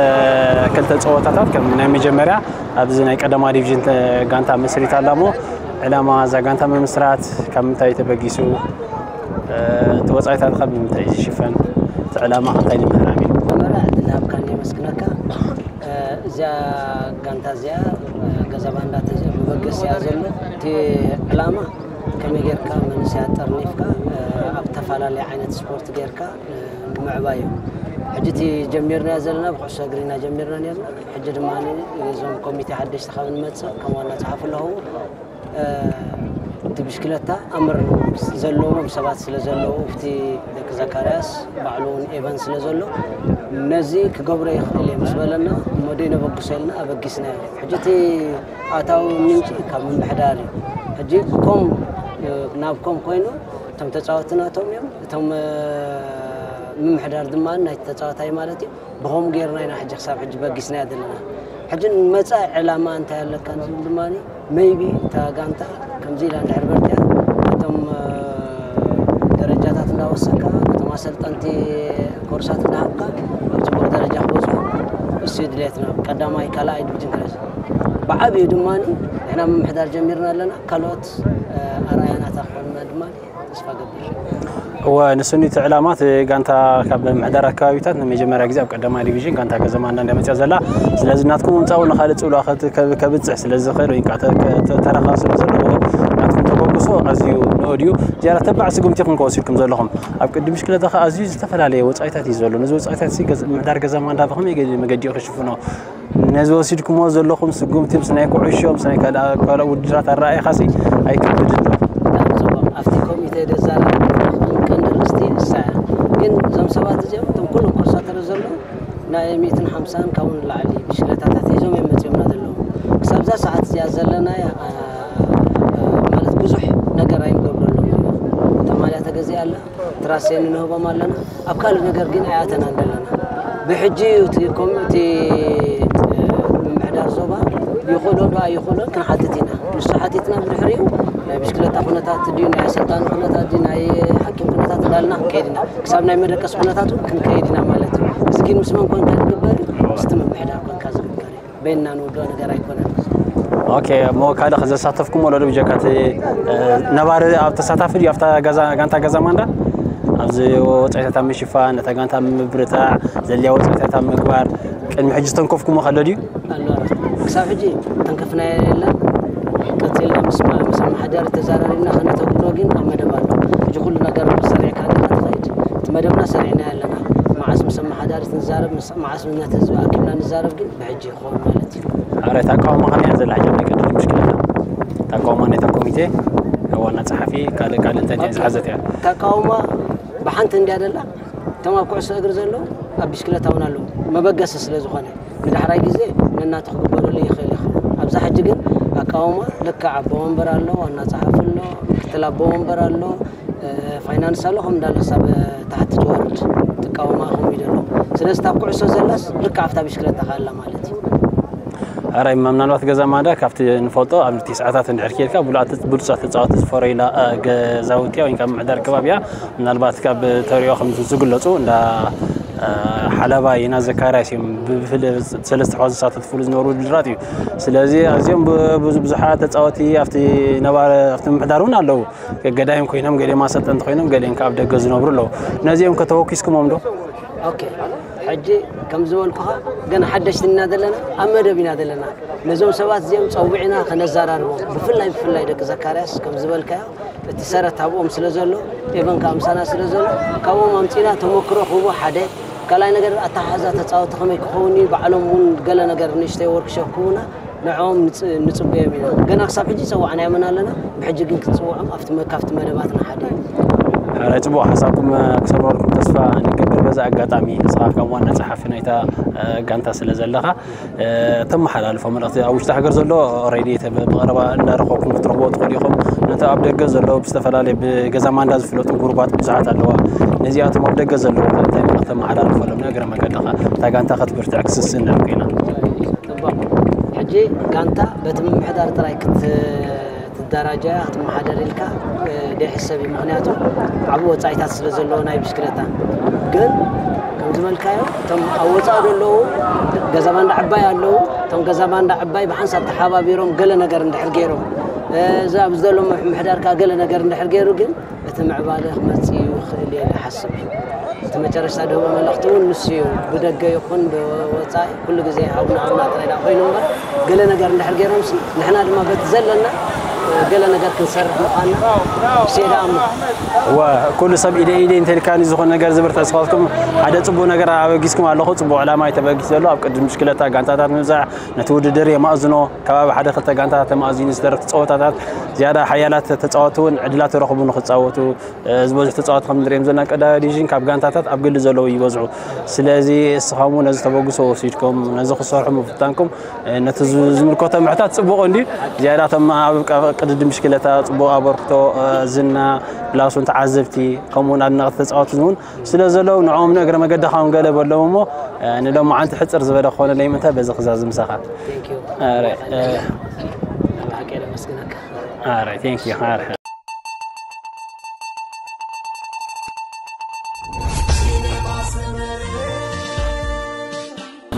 ክልተ ፀወታታት ከም ናይ መጀመርያ ኣብዚ ናይ ቀዳማ ዲቪዥን ተ- ጋንታ መስሪታ ኣላ እሞ ዕላማ እዛ ጋንታ ምምስራት ካብ ምንታይ ተበጊሱ እ፣ እቲ ወፃኢታት ካብ ምንታይ ዝሽፈን እቲ ዕላማ እንታይ ንምህራም እዩ መጀመርያ ዕድል ሃብካኒ የመስግነካ። እዚኣ ጋንታ እዚኣ ገዛ ባንዳ መበገሲያ ዘሎ እቲ ዕላማ ከመይ ጌርካ መንእሰያት ጠርኒፍካ ኣብ ተፈላለየ ዓይነት ስፖርት ጌርካ ንምዕባይ እዩ። ሕጂ እቲ ጀሚርናዮ ዘለና ብኩዕሶ እግሪ ኢና ጀሚርና ኔርና። ሕጂ ድማ እዞም ኮሚቴ ሓደሽቲ ካብ ንመፅእ ከም ዋና ፀሓፊ ኣለኹ እቲ ብሽክለታ ኣምር ዘለዎም ሰባት ስለ ዘለዉ እቲ ደቂ ዘካርያስ ባዕሉ እውን ኤቨን ስለ ዘሎ ነዚ ክገብሮ ይኽእል እየ ምስ በለና እሞ ደይ ነበግሶ ኢልና ኣበጊስናዮ። ሕጂ እቲ ኣታዊ ምንጪ ካብ ምምሕዳር እዩ። ሕጂ ብኮም ናብ ኮም ኮይኑ እቶም ተፃወትቲ ናቶም እዮም። እቶም ምምሕዳር ድማ ናይቲ ተፃዋታይ ማለት እዩ። ብኸምኡ ጌርና ኢና ሕጂ ክሳብ ሕጂ በጊስናያ ዘለና። ሕጂ ንመጻኢ ዕላማ እንታይ ኣለካ ንዝብል ድማ maybe እታ ጋንታ ከምዚ ኢላ እንድሕር በርቲያ ነቶም ደረጃታት እንዳወሰካ ነቶም ኣሰልጠንቲ ኮርሳት እንዳሃብካ ኣብ ጽቡቕ ደረጃ ክበጽሑ እሱ ድሌትና ቀዳማይ ካልኣይ ዲቪዥን ክለስ ብዓብዩ ድማ ንሕና ምምሕዳር ጀሚርና ኣለና ካልኦት ኣርኣያ ናታ ክኾንና ድማ ተስፋ ገብር። እወ፣ ንስኒ እቲ ዕላማ እቲ ጋንታ ካብ ምሕዳር ኣካባቢታት ንመጀመርያ ግዜ ኣብ ቀዳማይ ዲቪዥን ጋንታ ገዘማ እንዳ መፅያ ዘላ። ስለዚ ናትኩም ምምፃኡ ንካልእ ፅልዋ ከት- ከብ- ከብፅሕ ስለ ዝኽእል ወይ ከዓ ተ- ተ- ተረኻ ስለ ዘለዎ ናትኩም ተበግሶ ኣዝዩ ንኡድ እዩ። ዝያዳ ተባዕ ስጉምቲ ኢኹም ከወሲድኩም ዘለኹም። ኣብ ቅድሚ ብሽክለታ ከዓ ኣዝዩ ዝተፈላለየ ወፃኢታት እዩ ዘሎ። ነዚ ወፃኢታት እዚ ገዝ- ምሕዳር ገዘማ እንዳ ብኸመይ ገ- መገዲ እዩ ክሽፍኖ? ነዚ ወሲድኩሞ ዘለኹም ስጉምቲ ምስ ናይ ኩዕሾ ምስ ናይ ካልኣ- ካልእ ውድድራት ኣረኣእኻሲ ኣይከብድን ዶ? ብጣዕሚ ጽቡቕ። ኣብቲ ኮሚቴ ደዛረብ ቀንዲ ርእስቲ ንሳ እያ። ግን እዞም ሰባት እዚኦም እቶም ኩሎም ኮሳተረ ዘለዉ ናይ ሚእትን ሓምሳን ካብኡ ንላዕሊ ብሽክለታታት ሒዞም እዮም መጺኦምና ዘለዉ። ክሳብ እዛ ሰዓት እዚኣ ዘለናያ ማለት ብዙሕ ነገር ኣይንገብረሎም ኢና። ተማልያ ተገዚኣ ኣላ፣ ትራሴ ንህቦም ኣለና። ኣብ ካልእ ነገር ግን ኣይኣተናን ዘለና። ብሕጂ እዩ እቲ ኮም- እቲ ምምሕዳር ዞባ ይኽእሎ ዶ ኣይኽእሎ ክንሓትት ኢና። ንሱ ሓቲትና ብድሕሪኡ ናይ ብሽክለታ ኩነታት ድዩ ናይ ኣሰልጣኒ ኩነታት ድዩ ናይ ሓኪም ኩነታት እንዳልና ክንከይድ ኢና። ክሳብ ናይ መደቀስ ኩነታት እውን ክንከይድ ኢና ማለት እዩ። እዚ ግን ምስ መን ኮንካ ዝግበር እዩ? ምስቲ ምምሕዳር ኮንካ ዝግበር እዩ። በይንና ንውድኦ ነገር ኣይኮነን። ኦኬ፣ እሞ ካልእ ዘሳተፍኩም ወለዶ ብጀካ እቲ ነባሪ ኣብ ተሳታፊ ድዩ ኣብታ ገዛ ጋንታ ገዛ ማንዳ ኣብዚ ወፃኢታት ኣብ ምሽፋን ነታ ጋንታ ምብርታዕ ዘድልያ ወፃኢታት ኣብ ምግባር ቅድሚ ሕጂ ዝተንከፍኩሞ ከሎ ድዩ? ኣሎ። ክሳብ ሕጂ ተንከፍናዮ የለን። ቀፂልና ምስ ምስ ኣመሓዳሪ ተዛራሪብና ከነተግብሮ ግን ኣብ መደብ ኣሎ። ሕጂ ኩሉ ነገር ሰሪዕካ እንዲኻ ትኸይድ። እቲ መደብና ሰሪዕና ኣለና። መዓስ ምስ ኣመሓዳሪ ንዛረብ፣ ምስ- መዓስ ነቲ ህዝቢ ኣኪብና ንዛረብ ግን ብሕጂ ይኸውን ማለት እዩ። ኣረ ተቃውሞ ከመይ እያ ዘላ ሕጂ ናይ ቅድድም ብሽክለታ ተቃውሞ ነታ ኮሚቴ ዋና ጸሓፊ ካልእ ካልእ እንታይ እንታይ ዝሓዘት እያ? ተቃውሞ ብሓንቲ እንድያ ደላ። እቶም ኣብ ኩዕሶ እግሪ ዘለዉ ኣብ ብሽክለታ እውን ኣለዉ፣ መበገሲ ስለ ዝኾነ። ንዳሕራይ ግዜ ነናቱ ክግበረሉ ይኽእል ይኸውን። ኣብዛ ሕጂ ግን ኣቃውማ ልክዕ ኣቦ ወንበር ኣሎ፣ ዋና ጸሓፊ ኣሎ፣ ምክትል ኣቦ ወንበር ኣሎ፣ ፋይናንስ ኣሎ፣ ከም እንዳለ ክሳብ ታሕቲ ትወርድ ትቃወማ ከምኡ እዩ ዘሎ። ስለዚ እታ ኩዕሶ ዘላስ ልክዕ ኣብታ ብሽክለታ ከኣላ ማለት እዩ። ኣራይ ምናልባት ገዛ ማዳ ካብቲ ንፈልጦ ኣብ ቲስዓታት እንድሕር ኬድካ ብሉዓት ብሉፃት ተፃወቲ ዝፈረዩላ ገዛውቲ ወይ ካብ ምሕዳር ከባቢ እያ። ምናልባት ካብ ተሪኦ ከም ዝግለፁ እንዳ ሓለባ ኢና ዘካርያስ እዮም ብፍለ ሰለስተ ሕዋ ዝሳተፍሉ ዝነበሩ ውድድራት እዩ። ስለዚ ኣዝዮም ብዙ ብዙሓት ተፃወቲ ኣብቲ ነባር ኣብቲ ምምሕዳር እውን ኣለዉ። ገዳይም ኮይኖም ገሊኦም ኣሰልጠንቲ ኮይኖም ገሊኦም ከዓ ኣብ ደገ ዝነብሩ ኣለዉ። ነዚኦም ከተወኪስኩሞም ዶ? ኦኬ፣ ሕጂ ከም ዝበልኩኻ ገና ሓደሽቲ ኢና ዘለና፣ ኣብ መደብ ኢና ዘለና። ነዞም ሰባት እዚኦም ፀዊዕና ከነዘራርቦም፣ ብፍላይ ብፍላይ ደቂ ዘካርያስ ከም ዝበልካዮ እቲ ሰረት ኣብኦም ስለ ዘሎ፣ ኤቨን ከዓ ምሳና ስለ ዘሎ፣ ካብኦም ኣምፂና ተመክሮ ክህቡ ሓደ፣ ካልኣይ ነገር ኣተሓሕዛ ተፃወቲ ከመይ ክኸውን እዩ፣ ባዕሎም እውን ገለ ነገር ንእሽተይ ወርክሾፕ ክህቡና ንዕኦም ንፅበዮም ኢና። ገና ክሳብ ሕጂ ይፀዋዕናዮምን ኣለና፣ ብሕጂ ግን ክንፅውዖም ኣብቲ መ- ካብቲ መደባትና ሓደ እዩ። ሕራይ ፅቡቕ ሓሳብኩም ክሰምረልኩም ተስፋ ንገብር። በዚ ኣጋጣሚ ንስኻ ከም ዋና ፀሓፊ ናይታ ጋንታ ስለ ዘለኻ ተመሓላልፎ መልእኽቲ ኣብ ውሽጢ ሃገር ዘሎ ኦሬዲ ብቐረባ እንዳረኸብኩም ክትረኽቦ ትኽእሉ ኢኹም። ነቲ ኣብ ደገ ዘሎ ብዝተፈላለየ ብገዛ ማንዳ ዝፍለጡ ጉሩባት ብዙሓት ኣለዋ። ነዚኣቶም ኣብ ደገ ዘለዉ እንታይ መልእኽቲ ተመሓላልፈሎም? ንእግረ መገድኻ እታ ጋንታ ክትብርትዕ ክስስን ንርኢ ኢና። ፅቡቕ። ሕጂ ጋንታ በቲ ምምሕዳር ጥራይ ክትደራጀያ ክትመሓደር ኢልካ ደይሕሰብ እዩ። ምክንያቱ ዓብ ወፃኢታት ስለ ዘለዎ ናይ ብሽክለታ ግን ከም ዝበልካዮ እቶም ኣብ ወፃኢ ዘለዉ ገዛ ባንዳ ዓባይ ኣለዉ። እቶም ገዛ ባንዳ ዓባይ ብሓንሳብ ተሓባቢሮም ገለ ነገር እንድሕር ገይሮም እዚ ኣብዚ ዘሎ ምምሕዳር ከዓ ገለ ነገር እንድሕር ገይሩ ግን እቲ ምዕባለ ክመፅእ ይኽእል እየ ዝሓስብ። እቲ መጨረሽታ ድህቦ መልእኽቲ እውን ንሱ እዩ። ብደገ ይኹን ብወፃኢ ኩሉ ግዜ ሃቡና ሃቡና ጥራይ ደኣ ኮይኑ እምበር ገለ ነገር እንድሕር ገይሮምሲ ንሕና ድማ በቲ ዘለና ገለ ነገር ክንሰርሕ ምዃንና ንሱ እየ ደኣምን። እወ፣ ኩሉ ሰብ ኢደ ኢደ እንተልካኒ ዝኾነ ነገር ዝብርትዕ ስኻትኩም ሓደ ፅቡቅ ነገር ኣበጊስኩም ኣለኹ። ፅቡቅ ዕላማ እዩ ተበጊስ ዘሎ ኣብ ቅድም ብሽክለታ ጋንታታት ምብዛሕ ነቲ ውድድር የማእዝኖ። ከባቢ ሓደ ክልተ ጋንታታት ተማእዚኑ ዝተረፉ ፀወታታት ዝያዳ ሓያላት ተፃወቲ እውን ዕድላት ተረኽቡ ንክፃወቱ ዝበዝሑ ተፃወቲ ከም ንሪኦም ዘለና ቀዳማይ ዲቪዥን ካብ ጋንታታት ኣብ ግሊ ዘለዉ ይበዝሑ። ስለዚ እስኻም እውን ነዚ ተበግሶ ወሲድኩም ነዚ ክሰርሑ ምፍታንኩም ነቲ ዝምልከቶ ምሕታት ፅቡቕ እንዲ ዝያዳ እቶም ኣብ ቅድድም ብሽክለታ ፅቡቕ ኣበርክቶ ዝና ፕላስ እውን ተዓዘብቲ ከምኡውን ኣድነቕቲ ተፃወቲ እውን ስለ ዘለዉ ንዕኦም ንእግረ መገድኻ እውን ገለ በሎም እሞ ንሎማዓንቲ ሕፅር ዝበለ ክኾነለይ ምንታይ በዚ ክዛዝ ምሳኻ Thank you. ኣረ ብሓቂ የመስግነካ። ኣረ thank you ኣረ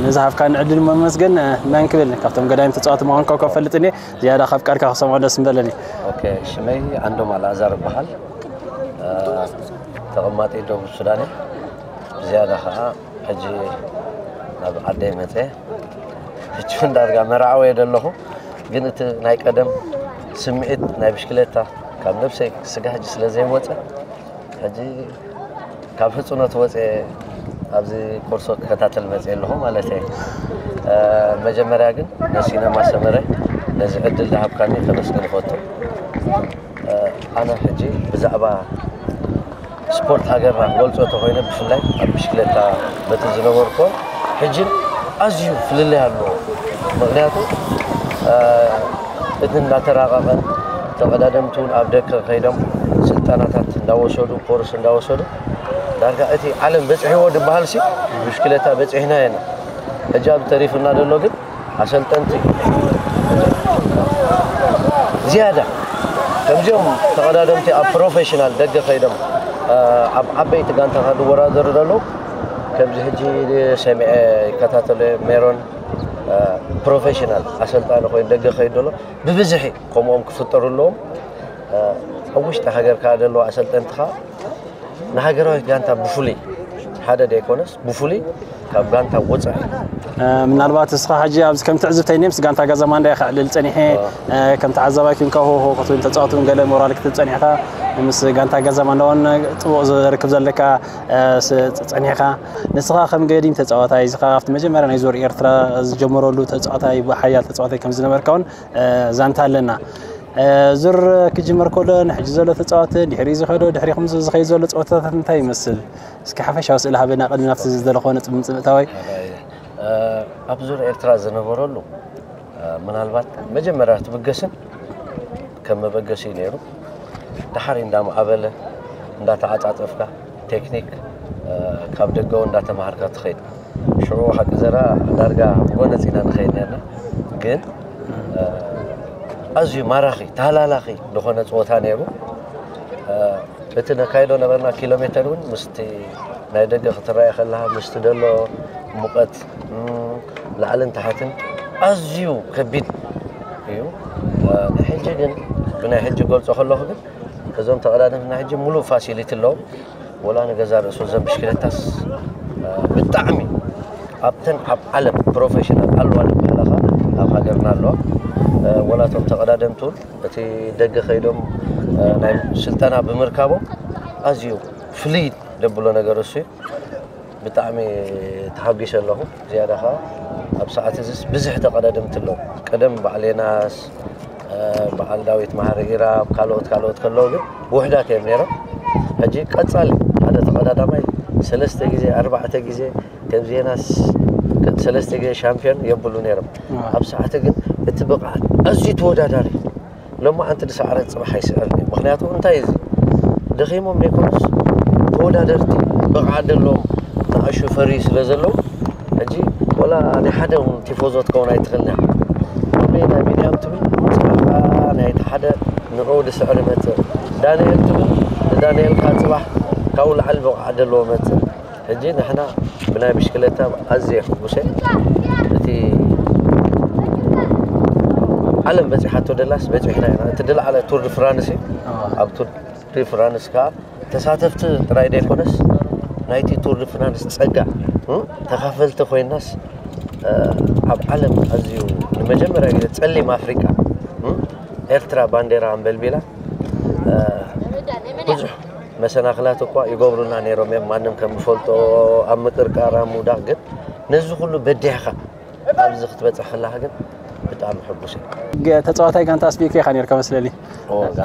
ንዝሃብካኒ ዕድል መመስገን መን ክብል ካብቶም ገዳይም ተፃወቲ ምዃንካ እኮ ፈልጥኒ ዝያዳ ካብ ቃልካ ክሰምዖ ደስ ምበለኒ። ሽመይ ዓንዶም ኣልኣዛር ይበሃል። ተቐማጢ ደቡብ ሱዳን እየ። ብዝያዳ ከዓ ሕጂ ናብ ዓደይ መፀ። ሕጂ እንዳርጋ መርዓወ እየ ዘለኹ። ግን እቲ ናይ ቀደም ስምዒት ናይ ብሽክሌታ ካብ ነብሰይ ስጋ ሕጂ ስለ ዘይወፀ ሕጂ ካብ ህፁኖት ወፀ ኣብዚ ኮርሶ ክከታተል መፅእ ኣለኹ ማለት እየ። መጀመርያ ግን ነሲነማ ሰመረ ነዚ ዕድል ዝሃብካኒ ከመስግን እፈቱ። ኣነ ሕጂ ብዛዕባ ስፖርት ሃገርና ክገልፆ ተኮይነ ብፍላይ ኣብ ብሽክሌታ በቲ ዝነበርኮ ሕጂ ኣዝዩ ፍልልይ ኣለዎ። ምክንያቱ እቲ እንዳተራቀቀ ተቀዳደምቲ እውን ኣብ ደገ ከይዶም ስልጠናታት እንዳወሰዱ ኮርስ እንዳወሰዱ ዳርጋ እቲ ዓለም በፅሕዎ ዝበሃል ሲ ብሽክሌታ በፂሕና ኢና። ሕጂ ኣብ ተሪፍና ዘሎ ግን ኣሰልጠንቲ ዝያዳ ከምዚኦም ተቐዳደምቲ ኣብ ፕሮፌሽናል ደገ ከይዶም ኣብ ዓበይቲ ጋንታታት ዝወዳደሩ ዘለዉ ከምዚ ሕጂ ሰሚዐ ይከታተሎ ሜሮን ፕሮፌሽናል ኣሰልጣኒ ኮይኑ ደገ ከይድ ዘሎ ብብዝሒ ከምኦም ክፍጠሩ ኣለዎም። ኣብ ውሽጢ ሃገር ከዓ ዘለዉ ኣሰልጠንቲ ከዓ ንሃገራዊት ጋንታ ብፍሉይ ሓደ ደይኮነስ ብፍሉይ ካብ ጋንታ ወፃኢ ምናልባት እስኻ ሕጂ ኣብዚ ከም ትዕዝብተይ ምስ ጋንታ ገዛ ማንዳ ከዕልል ፀኒሐ ከም ተዓዛባይ ኮንካ ሆሆ ክትብል ተፃወቱ ገለ ሞራል ክትብል ፀኒሕካ ምስ ጋንታ ገዛ ማንዳ እውን ፅቡቕ ዝርክብ ዘለካ ፀኒሕካ ንስኻ ከም ገዲም ተፃዋታይ እዚ ካብቲ መጀመርያ ናይ ዞር ኤርትራ ዝጀመረሉ ተፃዋታይ ሓያል ተፃዋታይ ከም ዝነበርካ እውን ዛንታ ኣለና። ዙር ክጅመር ከሎ ንሕጂ ዘሎ ተፃወቲ ድሕሪ ዝኸዶ ድሕሪኹም ዝኸይ ዘሎ ፀወታታት እንታይ ይመስል? እስኪ ሓፈሻዊ ስእሊ ሃበና ቅድሚ ናብቲ ዝደለኾ ነጥቢ ምፅእ ምእታወይ። ኣብ ዙር ኤርትራ ዝነበረሉ ምናልባት መጀመርያ ትብገስን ከም መበገሲ እዩ ነይሩ። ድሓር እንዳማዕበለ እንዳተዓፃፀፍካ ቴክኒክ ካብ ደገው እንዳተማሃርካ ትኸይድ። ሽዑ ሓቂ ዘራ ዳርጋ ጎነፂና ንኸይድ ነርና ግን ኣዝዩ ማራኺ ተሃላላኺ ዝኾነ ፀወታ ነይሩ። እቲ ነካይዶ ነበርና ኪሎ ሜተር እውን ምስቲ ናይ ደገ ክትረኣየ ከለካ ምስቲ ደሎ ሙቐት ላዕልን ታሕትን ኣዝዩ ከቢድ እዩ። ናይ ሕጂ ግን ብናይ ሕጂ ገልፆ ከለኹ ግን እዞም ተቐዳደምቲ ናይ ሕጂ ሙሉእ ፋሲሊቲ ኣለዎም። ወላ ንገዛ ርእሱ ዘን ብሽክለታስ ብጣዕሚ ኣብተን ኣብ ዓለም ፕሮፌሽናል ኣለዋ ዝበሃላ ከዓ ኣብ ሃገርና ኣለዋ። ወላ እቶም ተቐዳደምቲ እውን እቲ ደገ ከይዶም ናይ ስልጠና ብምርካቦም ኣዝዩ ፍልይ ዘብሎ ነገር እሱ እዩ። ብጣዕሚ ተሓጒሰ ኣለኹ። ዝያዳ ከዓ ኣብ ሰዓት እዚስ ብዝሕ ተቐዳደምቲ ኣለዉ። ቀደም በዓል የናስ፣ በዓል ዳዊት መሃሪ ኢራብ፣ ካልኦት ካልኦት ከለዉ ግን ውሕዳት እዮም ነይሮም። ሕጂ ቀፃሊ ሓደ ተቐዳዳማይ ሰለስተ ግዜ ኣርባዕተ ግዜ ከም ዜናስ ሰለስተ ግዜ ሻምፒዮን የብሉ ነይሮም። ኣብ ሰዓት ግን እቲ ብቕዓት ኣዝዩ ተወዳዳሪ ሎማዓንቲ ዝሰዓረ ፅባሕ ኣይስዕርን እዩ። ምክንያቱ እንታይ እዚ ደኺሞም ዘይኮኑስ ተወዳደርቲ ብቕዓት ዘለዎም ንኣሹ ፈርዩ ስለ ዘለዉ ሕጂ ወላ ናይ ሓደ እውን ቲፎዞ ትከውን ኣይትኽእልን እያ። ሎሚ ናይ ቢንያም ትብል ፅባሕ ናይቲ ሓደ ንዕኡ ዝስዕር ይመፅእ። ዳንኤል ትብል ንዳንኤል ከዓ ፅባሕ ካብኡ ላዕሊ ብቕዓት ዘለዎ መፅእ። ሕጂ ንሕና ብናይ ብሽክለታ ኣዝየ ሕጉሰ እቲ ዓለም በፂሓቶ ደላስ በፂሕና ኢና እቲ ድለዓለ ቱር ድ ፍራንስ እዩ ኣብ ቱር ድ ፍራንስ ከዓ ተሳተፍቲ ጥራይ ዘይኮነስ ናይቲ ቱር ድ ፍራንስ ፀጋ ተኻፈልቲ ኮይናስ ኣብ ዓለም ኣዝዩ ንመጀመርያ ግዜ ፀሊም ኣፍሪቃ ኤርትራ ባንዴራ ኣንበልቢላ ብዙሕ መሰናክላት እኳ ይገብሩና ነይሮም እዮም። ማንም ከም ዝፈልጦ ኣብ ምቅርቃር ኣብ ምውዳቅ ግን ነዚ ኩሉ በዲሕካ ኣብዚ ክትበፅሕ ከለካ ግን ብጣዕሚ ሕጉስ እዩ። ተፃዋታይ ጋንታ ኣስቤኮ ኢኻ ነርካ መስለኒ።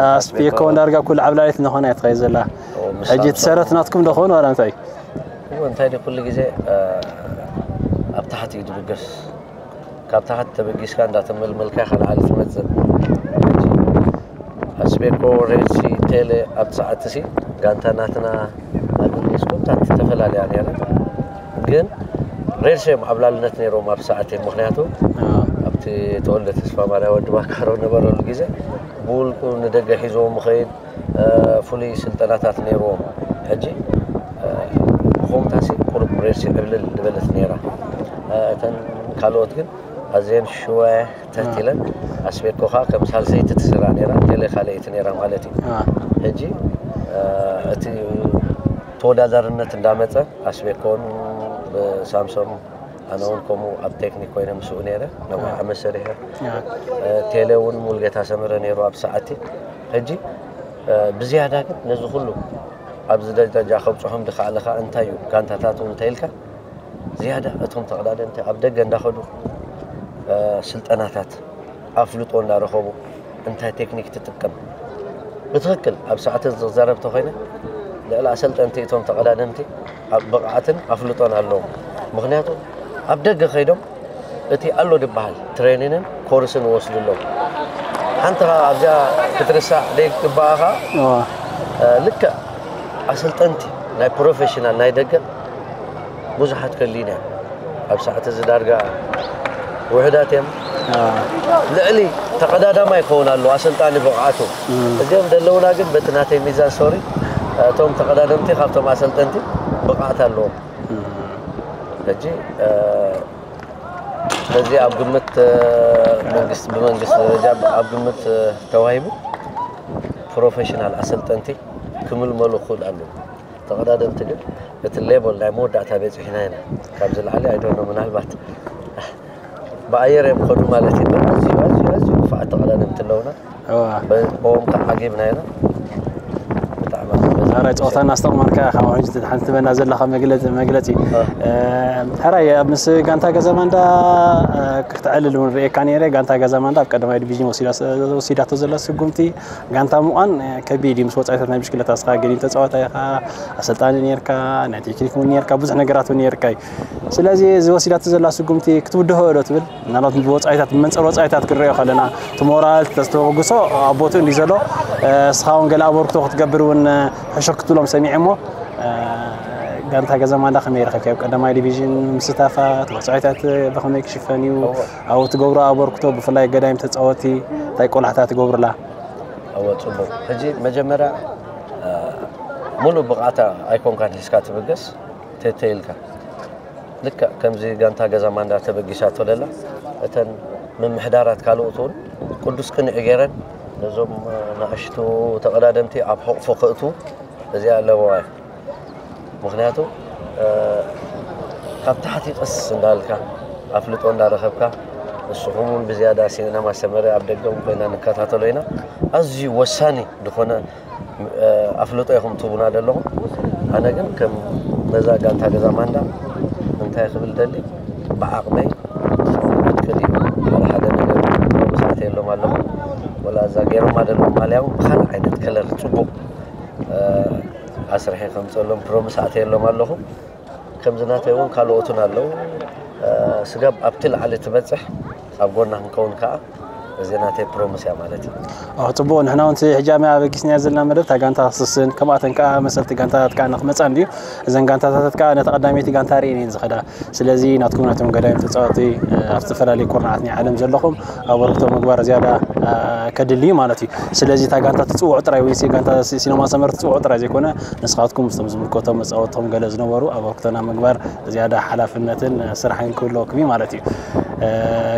ኣስቤኮ ዳርጋ ኩሉ ዓብላሊት እናኾነ እያ ትኸይድ ዘላ። ሕጂ እቲ ሰረት ናትኩም ዶ ኾን ዋላ እንታይ? እንታይ ደ ኩሉ ግዜ ኣብ ታሕቲ እዩ ዝብገስ። ካብ ታሕቲ ተበጊስካ እንዳተመልመልካ ኢኻ ላዕሊ ትመፅእ። ኣስቤኮ ሬድሲ ቴሌ ኣብቲ ሰዓትሲ ጋንታ ናትና ኣግሊስ ኮንታት ተፈላለያ ነይረ ግን ሬድሲ እዮም ኣብ ላልነት ነይሮም ኣብ ሰዓት እዮም ምክንያቱ ኣብቲ ተወልደ ተስፋ ማርያ ወዲ ባካሮ ነበረሉ ግዜ ብውልቁ ንደገ ሒዞም ምኸይድ ፍሉይ ስልጠናታት ነይርዎም። ሕጂ ብኮምታሲ ቁሩብ ሬድሲ ዕብልል ዝበለት ነይራ። እተን ካልኦት ግን ኣዝየን ሽወ ትሕት ኢለን። ኣስቤኮ ከዓ ከም ሳልሰይቲ ትስራዕ ነይራ፣ ቴሌ ካልኣይቲ ነይራ ማለት እዩ። ሕጂ እቲ ተወዳዳርነት እንዳመፀ ኣስቤኮን ብሳምሶም ኣነ እውን ከምኡ ኣብ ቴክኒክ ኮይነ ምስኡ ነይረ ነዊሕ ዓመት ሰሪሐ። ቴሌ እውን ሙልጌታ ሰመረ ነይሩ ኣብ ሰዓቲ። ሕጂ ብዝያዳ ግን ነዚ ኩሉ ኣብዚ ደረጃ ከብፅሖም ድኸኣለ ከዓ እንታይ እዩ ጋንታታት እውን እንተኢልካ ዝያዳ እቶም ተቐዳደምቲ ኣብ ደገ እንዳኸዱ ስልጠናታት ኣፍልጦ እንዳረኸቡ እንታይ ቴክኒክ ትጥቀም ብትኽክል ኣብ ሰዓት ዝዛረብ ተኾይነ ልዕሊ ኣሰልጠንቲ እቶም ተቐዳደምቲ ኣብ ብቕዓትን ኣፍልጦን ኣለዎም። ምኽንያቱ ኣብ ደገ ከይዶም እቲ ኣሎ ዝበሃል ትሬኒንን ኮርስን ይወስዱ ኣለዉ። ሓንቲ ከዓ ኣብዚኣ ክትርሳዕ ዘይግባኣኻ ልክዕ ኣሰልጠንቲ ናይ ፕሮፌሽናል ናይ ደገ ብዙሓት ከሊና ኣብ ሰዓት እዚ ዳርጋ ውሕዳት እዮም። ልዕሊ ተቐዳዳማይ ይኸውን ኣለዉ ኣሰልጣኒ ብቕዓቱ። እዚኦም ዘለውና ግን በቲ ናተይ ሚዛን ሶሪ እቶም ተቐዳደምቲ ካብቶም ኣሰልጠንቲ ብቕዓት ኣለዎም። ሕጂ ነዚ ኣብ ግምት መንግስቲ ብመንግስቲ ደረጃ ኣብ ግምት ተዋሂቡ ፕሮፌሽናል ኣሰልጠንቲ ክምልመሉ ክኽእል ኣለዎ። ተቐዳደምቲ ግን እቲ ሌቨል ናይ መወዳእታ በፂሕና ኢና። ካብዚ ላዕሊ ኣይዶኖ ምናልባት ብኣየር እዮም ከዱ ማለት እዩ። ኣዝዩ ኣዝዩ ኣዝዩ ክፉዓት ተቐዳደምቲ ኣለውና። ብኦም ከዓ ዓጊብና ኢና። ብጣዕሚ ኣረ ፀወታ እናስተቕመርካ ካብ ሕጂ ሓንቲ ትበና ዘለካ መግለፂ መግለፂ ሕራይ ኣብ ምስ ጋንታ ገዛ ማንዳ ክትዕልል እውን ርእየካ ነይረ። ጋንታ ገዛ ማንዳ ኣብ ቀዳማይ ዲቪዥን ወሲዳቶ ዘላ ስጉምቲ ጋንታ ምቋን ከቢድ እዩ። ምስ ወፃኢታት ናይ ብሽክለታ ስኻ ገዲም ተፃዋታ ኢኻ፣ ኣሰልጣኒ ነርካ፣ ናይ ቴክኒክ እውን ነርካ፣ ብዙሕ ነገራት እውን ነርካ እዩ። ስለዚ እዚ ወሲዳቶ ዘላ ስጉምቲ ክትውድሆ ዶ ትብል? ምናልባት ብወፃኢታት ብመንፅር ወፃኢታት ክንሪኦ ከለና እቲ ሞራል ተስተበግሶ ኣብ ቦትኡ እንዲ ዘሎ እስኻ እውን ገለ ኣበርክቶ ክትገብር እውን ሕሾ ክትብሎም ሰሚዐ እሞ ጋንታ ገዛ ማንዳ ከመይ ረኸብካዮ? ቀዳማይ ዲቪዥን ምስታፋ እቲ ወፃኢታት ብኸመይ ክሽፈን እዩ? ኣብኡ ትገብሮ ኣበርክቶ ብፍላይ ገዳይም ተፃወቲ እንታይ ቆላሕታ ትገብሩላ? እወ ፅቡቅ። ሕጂ መጀመርያ ሙሉእ ብቕዓታ ኣይኮንካን ሒዝካ ትብገስ ተተይልካ ልክዕ ከምዚ ጋንታ ገዛ ማንዳ ተበጊሳቶ ለላ እተን ምምሕዳራት ካልኦት እውን ቅዱስ ቅንዒ ገይረን ነዞም ናእሽቱ ተቐዳደምቲ ኣብ ሕቕፎ ክእቱ እዚኣ ኣለዎ። ምኽንያቱ ካብ ታሕቲ ቀስ እንዳልካ ኣፍልጦ እንዳረኸብካ ንስኹም እውን ብዝያዳ ሲነማ ሰመረ ኣብ ደገ እውን ኮይና ንከታተሎ ኢና። ኣዝዩ ወሳኒ ዝኾነ ኣፍልጦ ኢኹም ትቡና ዘለኹም። ኣነ ግን ከም ነዛ ጋንታ ገዛ ማንዳ እንታይ ክብል ደሊ ብዓቕመይ ቅዲ ሓደ ሓደ ነገር ብሰዓት የሎም ኣለኹ። ወላ እዛ ገይሮማ ዘለዉ ማልያ እውን ብካልእ ዓይነት ከለር ፅቡቕ ኣስርሐ ከምፀሎም ፕሮምስ ኣተየሎም ኣለኹ። ከምዚ ናተይ እውን ካልኦትን ኣለዉ። ስጋብ ኣብቲ ላዕሊ ትበፅሕ ኣብ ጎና ክንከውን ከዓ እዚ ናተይ ፕሮምስ እያ ማለት እዩ። ኣዎ፣ ፅቡቕ። ንሕና እውን እቲ ሕጂ ኣመ ኣበጊስናዮ ዘለና መደብ እታ ጋንታ ክትስስን፣ ከምኣተን ከዓ መሰልቲ ጋንታታት ከዓ ንክመፃ እንድዩ። እዘን ጋንታታት ከዓ ነታ ቀዳመይቲ ጋንታ ርኢን እየን ዝኸዳ። ስለዚ ናትኩም ናቶም ገዳይም ተፃወቲ ኣብ ዝተፈላለዩ ኩርናዓት ናይ ዓለም ዘለኹም ኣበርክቶ ምግባር ዝያዳ ከድሊ እዩ ማለት እዩ። ስለዚ እታ ጋንታ ትፅውዑ ጥራይ ወይ ጋንታ ሲነማ ሰመር ትፅውዑ ጥራይ ዘይኮነ ንስኻትኩም ምስቶም ዝምልከቶም መፃወትኹም ገለ ዝነበሩ ኣበርክቶና ምግባር ዝያዳ ሓላፍነትን ስራሕን ክህልወኩም እዩ ማለት እዩ።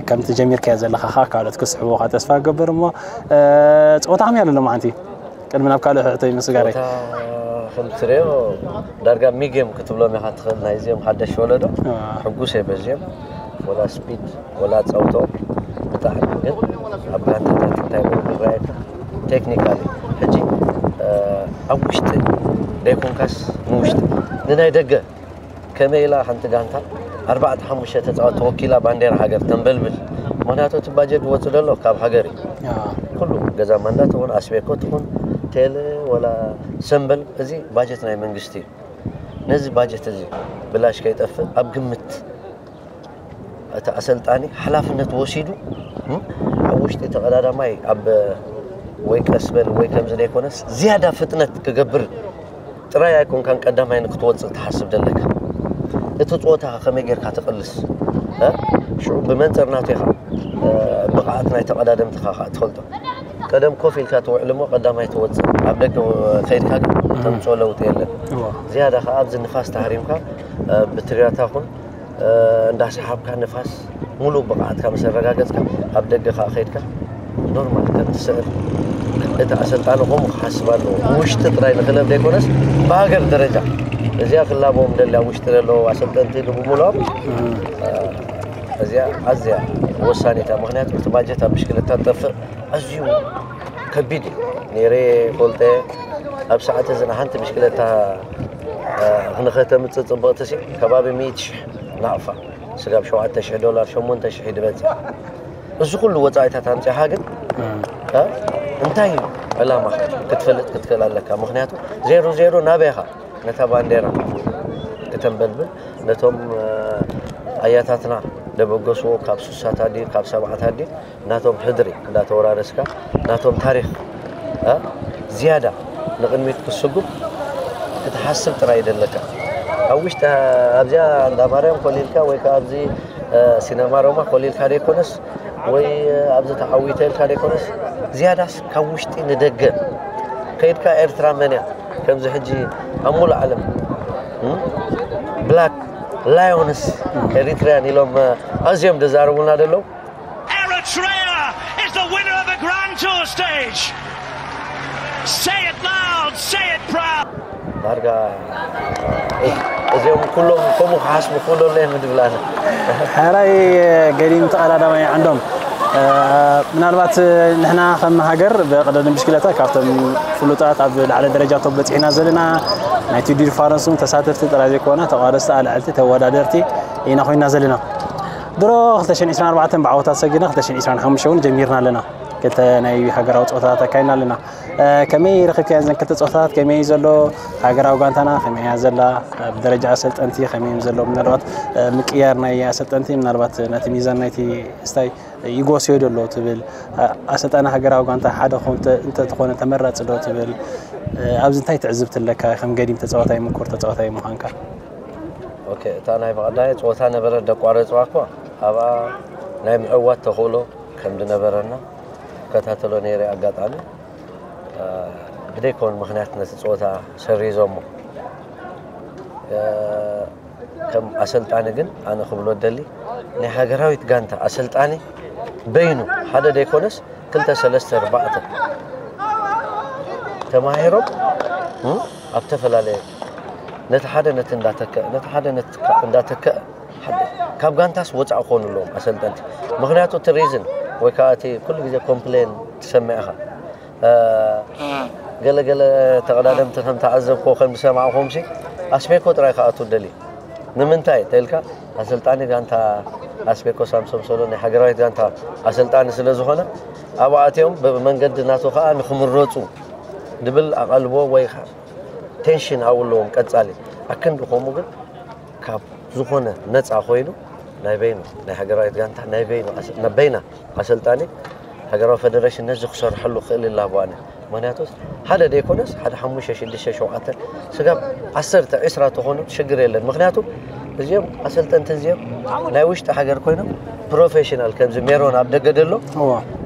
ከምቲ ጀሚርካዮ ዘለኻ ከዓ ካልኦት ክስሕቡኻ ተስፋ እገብር እሞ ፀወታ ከመይ ኣሎ ሎማዓንቲ? ቅድሚ ናብ ካልእ ሕቶ ይምስጋረይ። ታ ከም ትሪኦ ዳርጋ ሚግዮም ክትብሎም ኢኻ ትኽእል ናይ እዚኦም ሓደሽ ወለዶ። ሕጉስ እየ በዚኦም ወላ ስፒድ ወላ ፃውቶ ብጣዕሚ ግን ኣብ ጋንታታት እንታይ ብሎ ዝረኣየካ ቴክኒካሊ ሕጂ ኣብ ውሽጢ ደይኮንካስ ንውሽጢ ንናይ ደገ ከመይ ኢላ ሓንቲ ጋንታ ኣርባዕተ ሓሙሽተ ተፃወት ተወኪላ ባንዴራ ሃገር ተንበልብል? ምክንያቱ እቲ ባጀት ዝወፅእ ዘሎ ካብ ሃገር እዩ። ኩሉ ገዛ ማንዳ ትኹን ኣስቤኮ ትኹን ቴለ ወላ ሰንበል እዚ ባጀት ናይ መንግስቲ እዩ። ነዚ ባጀት እዚ ብላሽ ከይጠፍእ ኣብ ግምት እቲ ኣሰልጣኒ ሓላፍነት ወሲዱ ኣብ ውሽጢ ተቐዳዳማይ ኣብ ወይ ቀስ በል ወይ ከምዚ ዘይኮነስ ዝያዳ ፍጥነት ክገብር ጥራይ ኣይኮንካን ቀዳማይ ንክትወፅእ ትሓስብ ዘለካ እቲ ፀወታ ከመይ ጌርካ ትቕልስ ሽዑ ብመንፅር ናቱ ኢኻ ብቕዓት ናይ ተቐዳደምትኻ ከዓ ትፈልጦ ቀደም ኮፍ ኢልካ ትውዕል እሞ ቀዳማይ ትወፅእ ኣብ ደገ ከይድካ ግን ተምፅኦ ለውጢ የለን ዝያዳ ከዓ ኣብዚ ንፋስ ተሃሪምካ ብትሪያታ ኹን እንዳሰሓብካ ንፋስ ሙሉእ ብቕዓትካ ምስ ኣረጋገፅካ ኣብ ደገ ከዓ ከይድካ ኖርማል ከም ትስዕር እቲ ኣሰልጣኒ ከምኡ ክሓስብ ኣለዎ። ውሽጢ ጥራይ ንክለብ ዘይኮነስ ብሃገር ደረጃ እዚኣ ክላቦም ደልያ ውሽጢ ዘለዉ ኣሰልጠንቲ ንብሙሎም እዚኣ ኣዝያ ወሳኒታ። ምክንያቱ እቲ ባጀት ኣብ ብሽክለታ ትጠፍእ ኣዝዩ ከቢድ እዩ። ነይረ ፈልጠ ኣብ ሰዓት እዚ ንሓንቲ ብሽክለታ ንኸተምፅእ ፅብቕቲ ሲ ከባቢ ሚእቲ ሽሕ ናቕፋ ስጋብ ሸውዓተ ሽሕ ዶላር ሸሞንተ ሽሕ ድበፅእ። እዚ ኩሉ ወፃኢታት ኣምፂኻ ግን እንታይ እዩ ዕላማ ክትፈልጥ ክትክእል ኣለካ። ምክንያቱ ዜሮ ዜሮ ናበይኻ ነታ ባንዴራ ክተንበልብል ነቶም ኣያታትና ደበገስዎ ካብ ሱሳታት ድዩ ካብ ሰብዓታት ድዩ ናቶም ሕድሪ እንዳተወራረስካ ናቶም ታሪኽ ዝያዳ ንቕድሚት ክስጉም ክትሓስብ ጥራይ ደለካ። ኣብ ውሽጢ ኣብዚኣ እንዳ ማርያም ኮሊልካ ወይ ከዓ ኣብዚ ሲነማ ሮማ ኮሊልካ ደይኮነስ ወይ ኣብዚ ተዓዊተ ኢልካ ደይኮነስ ዝያዳስ ካብ ውሽጢ ንደገ ከይድካ ኤርትራ መን እያ ከምዚ ሕጂ ኣብ ሙሉእ ዓለም ብላክ ላዮንስ ኤሪትሪያን ኢሎም ኣዝዮም ደዛረቡና ደለዉ። Eritrea is the winner of the Grand Tour stage. Say it loud, say it proud. ዳርጋ እዚኦም ኩሎም ከምኡ ክሓስቡ ክእሉ ኣለዮም ድብላና። ሕራይ ገዲም ተቐዳዳማይ ዓንዶም ምናልባት ንሕና ከም ሃገር ብቅደድም ብሽክለታ ካብቶም ፍሉጣት ኣብ ላዕለ ደረጃ ቶብ በፂሕና ዘለና ናይቲ ዲር ፋረንስ እውን ተሳተፍቲ ጥራይ ዘይኮና ተቋደስቲ ኣልዕልቲ ተወዳደርቲ ኢና ኮይና ዘለና። ድሮ ክልተ ሽሕን ዕስራን ኣርባዕተን ብዓወታት ሰጊርና ክልተ ሽሕን ዕስራን ሓሙሽተን እውን ጀሚርና ኣለና። ክልተ ናይ ሃገራዊ ፀወታታት ኣካይድና ኣለና። ከመይ ረኺብካየን ዘን ክልተ ፀወታታት? ከመይ እዩ ዘሎ ሃገራዊ ጋንታና? ከመይ እያ ዘላ? ኣብ ደረጃ ኣሰልጠንቲ ከመይ እዮም ዘለዉ? ምናልባት ምቅያር ናይ ኣሰልጠንቲ ምናልባት ነቲ ሚዛን ናይቲ ስታይ ይጎስዮ ዶ ኣሎ ትብል? ኣሰልጣኒ ሃገራዊ ጋንታ ሓደ ክኸውን እንተተኾነ ተመራፂ ዶ ትብል? ኣብዚ እንታይ ትዕዝብቲ ኣለካ ከም ገዲም ተፃዋታይ ምኩር ተፃዋታይ ምዃንካ? ኦኬ እታ ናይ ብቐዳይ ፀወታ ነበረ ደቋረፅዋ እኳ ኣብኣ ናይ ምዕዋት ተኽእሎ ከም ዝነበረና እከታተሎ ነይረ ኣጋጣሚ ብደይኮን ምኽንያት ነቲ ፀወታ ሰሪዞሞ ከም ኣሰልጣኒ ግን ኣነ ክብሎ ደሊ ናይ ሃገራዊት ጋንታ ኣሰልጣኒ በይኑ ሓደ ደይኮነስ ክልተ ሰለስተ ኣርባዕተ ተማሂሮም ኣብ ዝተፈላለየ ነቲ ሓደ ነቲ እንዳተከ ነቲ ሓደ ነቲ እንዳተከ ካብ ጋንታስ ወፃእ ክኾኑ ኣለዎም ኣሰልጠንቲ። ምክንያቱ እቲ ሪዝን ወይ ከዓ እቲ ኩሉ ግዜ ኮምፕሌን ትሰምዕ ኢኻ። ገለገለ ተቐዳደምቲ ከም ተዓዘብኮ ከም ዝሰማዕኹም ሲ ኣስቤኮ ጥራይ ክኣቱ ደሊ ንምንታይ ተልካ ኣሰልጣኒ ጋንታ ኣስቤኮ ሳምሶም ሶሎ ናይ ሃገራዊት ጋንታ ኣሰልጣኒ ስለ ዝኾነ ኣብኡ ኣትዮም ብመንገዲ ናቱ ከዓ ንክምረፁ ድብል ኣቐልቦ ወይ ቴንሽን ኣብኡ ኣለዎም ቀፃሊ ኣክንዲ ከምኡ ግን ካብ ዝኾነ ነፃ ኮይኑ ናይ በይኑ ናይ ሃገራዊት ጋንታ ናይ በይኑ ናይ በይና ኣሰልጣኒ ሃገራዊ ፈደረሽን ነዚ ክሰርሐሉ ክእል ይላቦ ኣነ ምክንያቱ ሓደ ደይኮነስ ሓደ ሓሙሽተ ሽዱሽተ ሸውዓተ ስጋብ ዓሰርተ ዕስራ ተኾኑ ሽግር የለን ምክንያቱ እዚኦም ኣሰልጠንቲ እዚኦም ናይ ውሽጢ ሃገር ኮይኖም ፕሮፌሽናል ከምዚ ሜሮን ኣብ ደገ ደሎ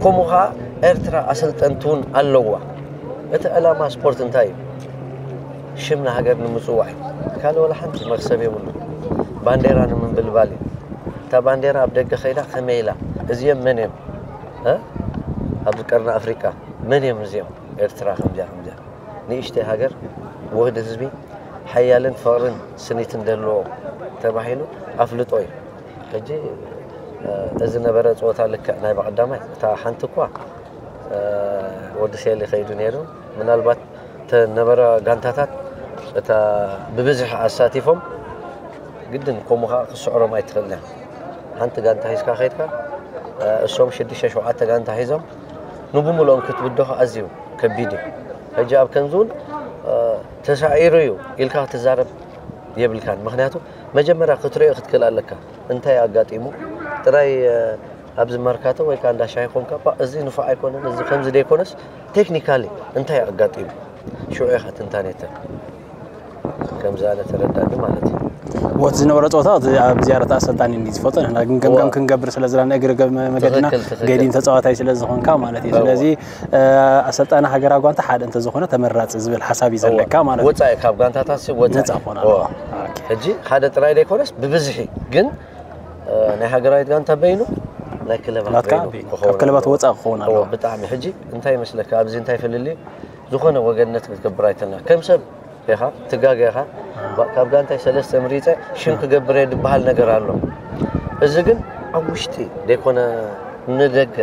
ከምኡ ከዓ ኤርትራ ኣሰልጠንቲ እውን ኣለዋ እቲ ዕላማ ስፖርት እንታይ እዩ ሽም ንሃገር ንምፅዋዕ እዩ ካልእ ወላ ሓንቲ መክሰብ የብሉ ባንዴራ ንምንብልባል እዩ እታ ባንዴራ ኣብ ደገ ከይዳ ከመይ ኢላ እዚኦም መን እዮም ኣብዚ ቀርኒ ኣፍሪቃ መን እዮም እዚኦም ኤርትራ ከምዚኣ ከምዚኣ ንእሽተይ ሃገር ውህድ ህዝቢ ሓያልን ፍቕርን ስኒትን ደለዎ ተባሂሉ ኣፍልጦ እዩ ሕጂ እዚ ነበረ ፀወታ ልክዕ ናይ ብቐዳማይ እታ ሓንቲ እኳ ወዲ ሴሊ ከይዱ ነይሩ ምናልባት ተነበረ ጋንታታት እታ ብብዝሒ ኣሳቲፎም ግድን ከምኡ ከዓ ክስዕሮም ኣይትኽእልን ሓንቲ ጋንታ ሒዝካ ከይድካ እሶም ሽዱሽተ ሸውዓተ ጋንታ ሒዞም ንብሙሉኦም ክትብደኹ ኣዝዩ ከቢድ እዩ ሕጂ ኣብ ከምዚ እውን ተሳዒሩ እዩ ኢልካ ክትዛረብ የብልካን ምክንያቱ መጀመርያ ክትሪኦ ክትክእል ኣለካ እንታይ ኣጋጢሙ ጥራይ ኣብዚ መርካቶ ወይ ከዓ እንዳ ሻሂ ኮንካ ባ እዚ ንፉዕ ኣይኮነን እዚ ከምዚ ደይኮነስ ቴክኒካሊ እንታይ ኣጋጢሙ ሽዑ ኢኻ ትንታኔተ ከምዚ ኣነ ተረዳኒ ማለት እዩ ወት ዝነበረ ፀወታ ኣብ ዝያረት ኣሰልጣኒ እንዲ ዝፈልጦ ንሕና ግን ገምገም ክንገብር ስለ ዘለና እግሪ መገድና ገዲም ተፃዋታይ ስለ ዝኾንካ ማለት እዩ ስለዚ ኣሰልጣኒ ሃገራዊ ጓንታ ሓደ እንተዝኾነ ተመራፂ ዝብል ሓሳብ እዩ ዘለካ ማለት እዩ ወፃኢ ካብ ጋንታታት ወፃኢ ነፃ ኮና ሕጂ ሓደ ጥራይ ዘይኮነስ ብብዝሒ ግን ናይ ሃገራዊት ጋንታ በይኑ ናይ ክለባት ናትካ በይኑ በይኑ። ክኸውን ካብ ክለባት ኣለዎ። ወፃእ ክኸውን እዎ፣ ኣለዎ። ብጣዕሚ። ሕጂ እንታይ ይመስለካ? ኣብዚ እንታይ ፍልልይ ዝኾነ ወገንነት ክትገብር ኣይተና ከም ሰብ ኢኻ ትጋገ ኢኻ። ካብ ጋንታይ ሰለስተ ምሪፀ ሽም ክገብር እየ ዝበሃል ነገር ኣሎ። እዚ ግን ኣብ ውሽጢ ዘይኮነ ንደገ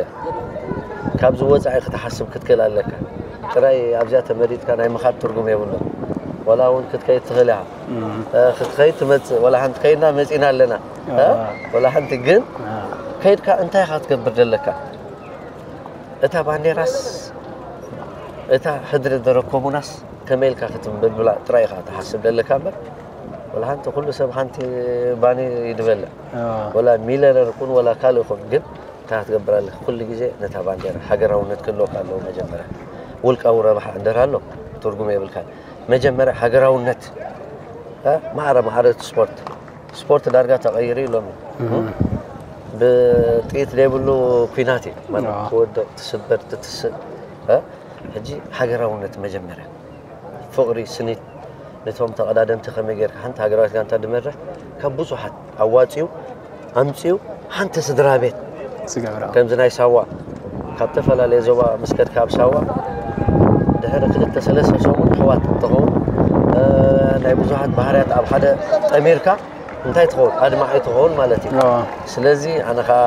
ካብዚ ወፃኢ ክትሓስብ ክትክእል ኣለካ። ጥራይ ኣብዚኣ ተመሪፅካ ናይ ምኻድ ትርጉም የብሉን። ወላ እውን ክትከይድ ትኽእል ኢኻ። ክትኸይድ ትመፅእ፣ ወላ ሓንቲ ከይድና መፂና ኣለና። ወላ ሓንቲ ግን ከይድካ እንታይ ኢኻ ክትገብር ዘለካ? እታ ባንዴራስ እታ ሕድሪ ደረኮሙናስ ከመይ ኢልካ ክትንብብላ ጥራይ ኢኻ ትሓስብ ዘለካ እምበር፣ ወላ ሓንቲ ኩሉ ሰብ ሓንቲ ባኒ ይድበልዕ። ወላ ሚለነር ኩን ወላ ካልእ ኩን ግን እንታይ ክትገብር ኣለካ? ኩሉ ግዜ ነታ ባንዴራ ሃገራውነት ክህልወካ ኣለዎ። መጀመርያ ውልቃዊ ረብሓ እንድሕር ኣሎ ትርጉም የብልካን። መጀመርያ ሃገራውነት ማዕረ ማዕረ እቲ ስፖርት ስፖርት ዳርጋ ተቐይሩ እዩ ሎሚ። ብጥይት ዘይብሉ ኲናት እዩ ማለት ትወድቕ ትስበር ትትስእ። ሕጂ ሃገራውነት መጀመርያ ፍቕሪ ስኒት ነቶም ተቐዳደምቲ ከመይ ጌርካ ሓንቲ ሃገራዊት ጋንታ ድመርሕ ካብ ብዙሓት ኣዋፂኡ ኣምፂኡ ሓንቲ ስድራ ቤት ዝገብረ ከምዚ ናይ ሳዋ ካብ ተፈላለየ ዞባ ምስ ከድካ ኣብ ሳዋ ድሕሪ ክልተ ሰለስተ ሰሙን ኣሕዋት ትኸውን። ናይ ብዙሓት ባህርያት ኣብ ሓደ ጠሚርካ እንታይ ትኸውን ኣድማዒ ትኸውን ማለት እዩ። ስለዚ ኣነ ከዓ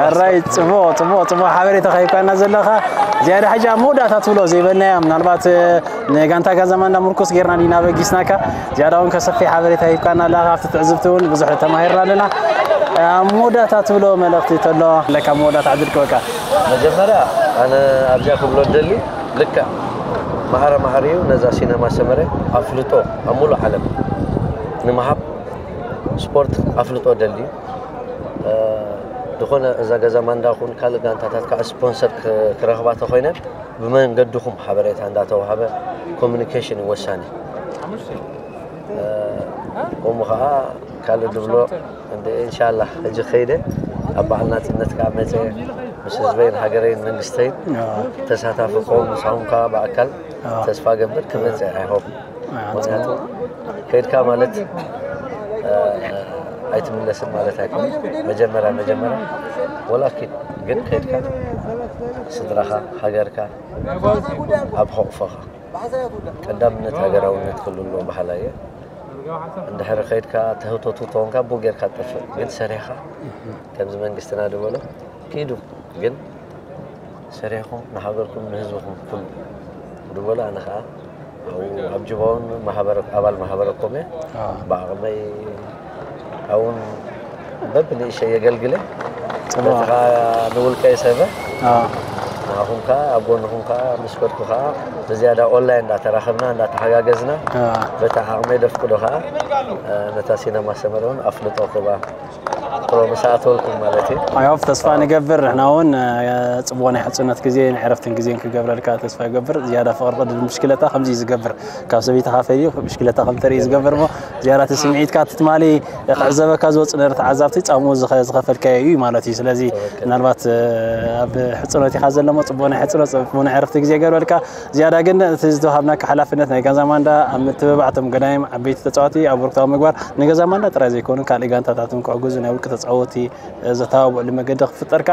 ሕራይ ፅቡቕ ፅቡቕ ፅቡቕ ሓበሬታ ከሂብካና ዘለኻ ዝያዳ ሕጂ ኣብ መወዳእታ ትብሎ ዘይበልናያ ምናልባት ንጋንታ ጋዛማንዳ ምርኩስ ጌርና ዲና በጊስናካ ዝያዳ እውን ከሰፊሕ ሓበሬታ ሂብካና ኣለኻ ካብቲ ትዕዝብቲ እውን ብዙሕ ተማሂርና ኣለና። ኣብ መወዳእታ ትብሎ መልእኽቲ ተሎ ኣለካ መወዳእታ ዕድል ክበካ። መጀመርያ ኣነ ኣብዚኣ ክብሎ ደሊ ልክዕ ማዕረ ማዕሪኡ ነዛ ሲነማ ሰመረ ኣፍልጦ ኣብ ሙሉእ ዓለም ንምሃብ ስፖርት ኣፍልጦ ደሊ ዝኾነ እዛ ገዛ ማንዳ ኹን ካልእ ጋንታታት ከዓ ስፖንሰር ክረኽባ ተኮይነን ብመንገድኹም ሓበሬታ እንዳተዋሃበ ኮሚኒኬሽን እዩ ወሳኒ። ከምኡ ከዓ ካልእ ድብሎ እንደ ኢንሻላህ ሕጂ ከይደ ኣብ በዓል ናፅነት ከዓ መፀ ምስ ህዝበይን ሃገረይን መንግስተይን ተሳታፊ ክኸውን ምሳኹም ከዓ ብኣካል ተስፋ ገብር ክመፀ ኣይሆብ ምክንያቱ ከይድካ ማለት ኣይትምለስን ማለት ኣይኮነ። መጀመርያ መጀመርያ ወላ ኪድ ግን ከይድካ ስድራኻ ሃገርካ ኣብ ሕቑፎኻ ቀዳምነት ሃገራውነት ክህሉ ኣለዎ በሃላይ እየ። እንድሕሪ ከይድካ ተህውተቱ ተኾንካ ብኡ ጌርካ ትጠፍእ። ግን ሰሪሕኻ ከምዚ መንግስትና ዝበሎ ኪዱ ግን ሰሪሕኩም ንሃገርኩም ንህዝብኩም ኩሉ ዝበሎ ኣነ ከዓ ኣብኡ ኣብ ጅባውን ማህበረ ኣባል ማህበረ ኮም እየ። ብዓቕመይ ኣውን በብንእሸይ የገልግለ በቲ ከዓ ንውልቀይ ሰበ ንዓኹም ከዓ ኣብ ጎንኹም ከዓ ምስ ከድኩ ከዓ ብዝያዳ ኦንላይን እንዳተራኸብና እንዳተሓጋገዝና በቲ ዓቕመይ ደፍቅዶ ከዓ ነታ ሲነማ ሰመረ እውን ኣፍልጦ ክባ ፕሮሚስ ኣተወልኩም ማለት እዩ። ኣዮፍ ተስፋ ንገብር ንሕና እውን ፅቡቅ ናይ ሕፅነት ግዜ ናይ ዕረፍትን ግዜን ክገብረልካ ተስፋ ይገብር። ዝያዳ ፍቅሪ ቅድድም ብሽክለታ ከምዚ እዩ ዝገብር ካብ ሰበይትኻ ፈልዩ ብሽክለታ ከም ተርኢ ዝገብር ሞ ዝያዳ እቲ ስምዒትካ እቲ ትማሊ ክዕዘበካ ዝወፁ ነረ ተዓዛብቲ ፃሙ ዝኸፈልካዮ እዩ ማለት እዩ። ስለዚ ምናልባት ኣብ ሕፅኖት ኢኻ ዘለሞ ፅቡቅ ናይ ሕፅኖት ፅቡቅ ናይ ዕረፍቲ ግዜ ይገብረልካ። ዝያዳ ግን እቲ ዝተዋሃብናካ ሓላፍነት ናይ ጋንዛ ማንዳ ኣብ ምትብባዕ እቶም ገዳይም ዓበይቲ ተፃወቲ ኣበርክቶ ኣብ ምግባር ንገዛ ማንዳ ጥራይ ዘይኮኑ ካልእ ጋንታታት እውን ክሕግዙ ናይ ውልቂ ተፃወቲ ዘተባብዕሉ መገዲ ክፍጠርካ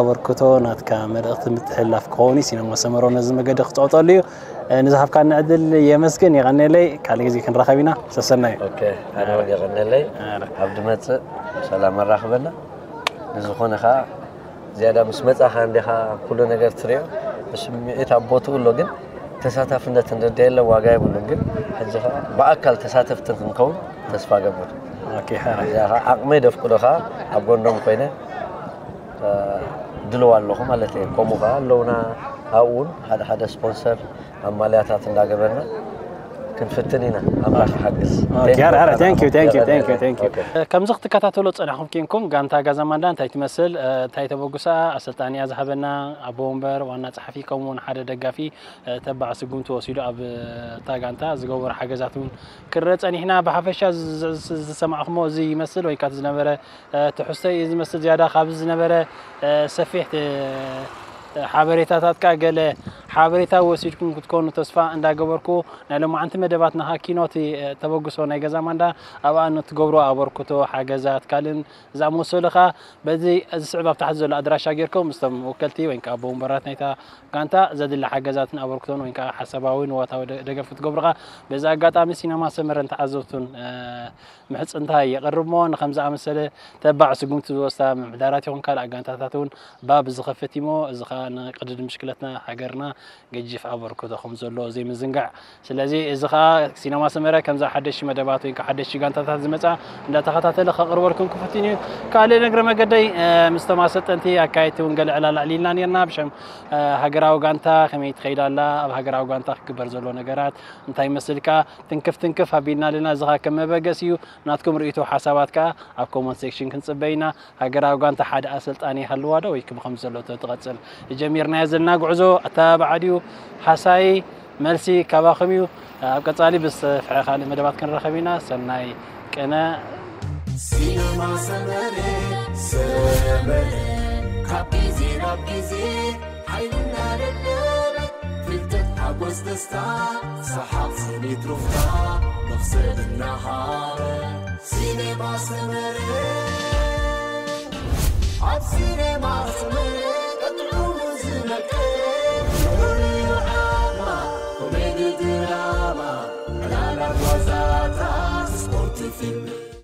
ኣበርክቶ ናትካ መልእኽቲ ምትሕልላፍ ክኸውን እዩ። ሲነማ ሰመሮ ነዚ መገዲ ክፀወጠሉ እዩ። ንዝሃብካኒ ዕድል የመስግን። የቐንየለይ። ካልእ ግዜ ክንራኸብ ኢና። ሰሰናዩ። ኣነ እውን የቐንየለይ። ኣብ ድመፅእ ሰላም ኣራኽበና። ንዝኾነ ከዓ ዝያዳ ምስ መጻኻ እንዲኻ ኩሉ ነገር ትሪኦ ብስምዒት ኣብ ቦትኡ ኣሎ ግን ተሳታፍነት እንድየለ ዋጋ የብሉን ግን ሕጂ ከዓ ብኣካል ተሳተፍቲ ክንከውን ተስፋ ገብር ኦኬ ሓራ እዚኣ ከዓ ዓቕመይ ደፍቅዶ ከዓ ኣብ ጎንዶም ኮይነ ድልዋ ኣለኹ ማለት እየ ከምኡ ከዓ ኣለውና ኣብኡ እውን ሓደ ሓደ ስፖንሰር ኣማልያታት እንዳገበርና ክንፍትን ኢና ኣምላኽ ይሓግዝ ኦኬ ሓራ ሓራ thank you thank you thank you thank you ከምዚ ክትከታተሎ ጸናሕኩም ኬንኩም ጋንታ ጋዛ ማንዳ እንታይ ትመስል እንታይ ተበጉሳ ኣሰልጣኒ እያ ዝሃበና ኣቦ ወንበር ዋና ጸሓፊ ከምኡ እውን ሓደ ደጋፊ ተባዕ ስጉምቲ ወሲዱ ኣብ እታ ጋንታ ዝገበሩ ሓገዛት እውን ክረአ ጸኒሕና ብሓፈሻ ዝሰማዕኩሞ እዚ ይመስል ወይ ካቲ ዝነበረ ትሕዝቶ እዩ ዝመስል ዝያዳ ካብዚ ዝነበረ ሰፊሕ ሓበሬታታት ከኣ ገለ ሓበሬታ ወሲድኩም ክትኮኑ ተስፋ እንዳገበርኩ፣ ናይ ሎማዓንቲ መደባትና ኪኖቲ ተበግሶ ናይ ገዛ ማንዳ ኣብኣ ንትገብሮ ኣበርክቶ ሓገዛት ካልእን ዝኣመሰሉ ኸኣ በዚ ዝስዕብ ኣብ ታሕቲ ዘሎ ኣድራሻ ጌርኩም ምስቶም ወከልቲ ወይ ከዓ ኣቦ ወንበራት ናይታ ጋንታ ዘድሊ ሓገዛትን ኣበርክቶን ወይ ከዓ ሓሳባዊ ንዋታዊ ደ- ደገፍ ክትገብሩ ኸኣ በዚ ኣጋጣሚ ሲነማ ሰመረን ተዓዘብቱን ምሕጽንታ የቕርብ እሞ ንኸም ዝኣመሰለ ተባዕ ስጉምቲ ዝወስዳ ምምሕዳራት ይኹን ካልእ ጋንታታት እውን ባብ ዝኸፍት እሞ እዚ ኸኣ ንቅድድም ብሽክለትና ሃገርና ገጂፍ ኣበርክቶ ከም ዘለዎ ዘይምዝንጋዕ። ስለዚ እዚ ኸኣ ሲነማ ሰመረ ከምዛ ሓደሽቲ መደባት ወይ ከዓ ሓደሽቲ ጋንታታት ዝመጻ እንዳተኸታተለ ከቕርበልኩም ክፍትን እዩ። ካልእ ነግረ መገደይ ምስቶም ኣሰልጠንቲ ኣካየድቲ እውን ገለ ዕላል ኣዕሊልና ነርና ብሸም ሃገራዊ ጋንታ ከመይ ትኸይድ ኣላ፣ ኣብ ሃገራዊ ጋንታ ክግበር ዘሎ ነገራት እንታይ ይመስል ከኣ ትንክፍ ትንክፍ ኣቢልና ኣለና። እዚ ኸኣ ከም መበገሲ እዩ። ናትኩም ርእይቶ ሓሳባት ከኣ ኣብ ኮመንት ሴክሽን ክንጽበይ ኢና። ሃገራዊ ጋንታ ሓደ ኣሰልጣኒ ይሃልዋ ዶ ወይ ከም ከም ዘሎ ትቐጽል? ጀሚርናዮ ዘለና ጉዕዞ ኣተባባዕ ድዩ ሓሳይ? መልሲ ካባኹም እዩ። ኣብ ቀጻሊ ብዝሰፍሐ ካልእ መደባት ክንራኸብ ኢና። ሰናይ ቅነ። ሲነማ ሰመረ ሰመረ ካብ ግዜ ናብ ግዜ ሓይልና ደደበ ፍልጠት ሓጎስ ደስታ ሰሓቕ ስኒት ሩፍታ መኽሰብ እናሃበ ሲኔማ ሰመረ ኣብ ሲኔማ ሰመረ ቀጥዑ ዝመቀ ፍሉይ ዓማ ኮሜዲ ድራማ ዕላላት ዋዛታት ስፖርት ፊልም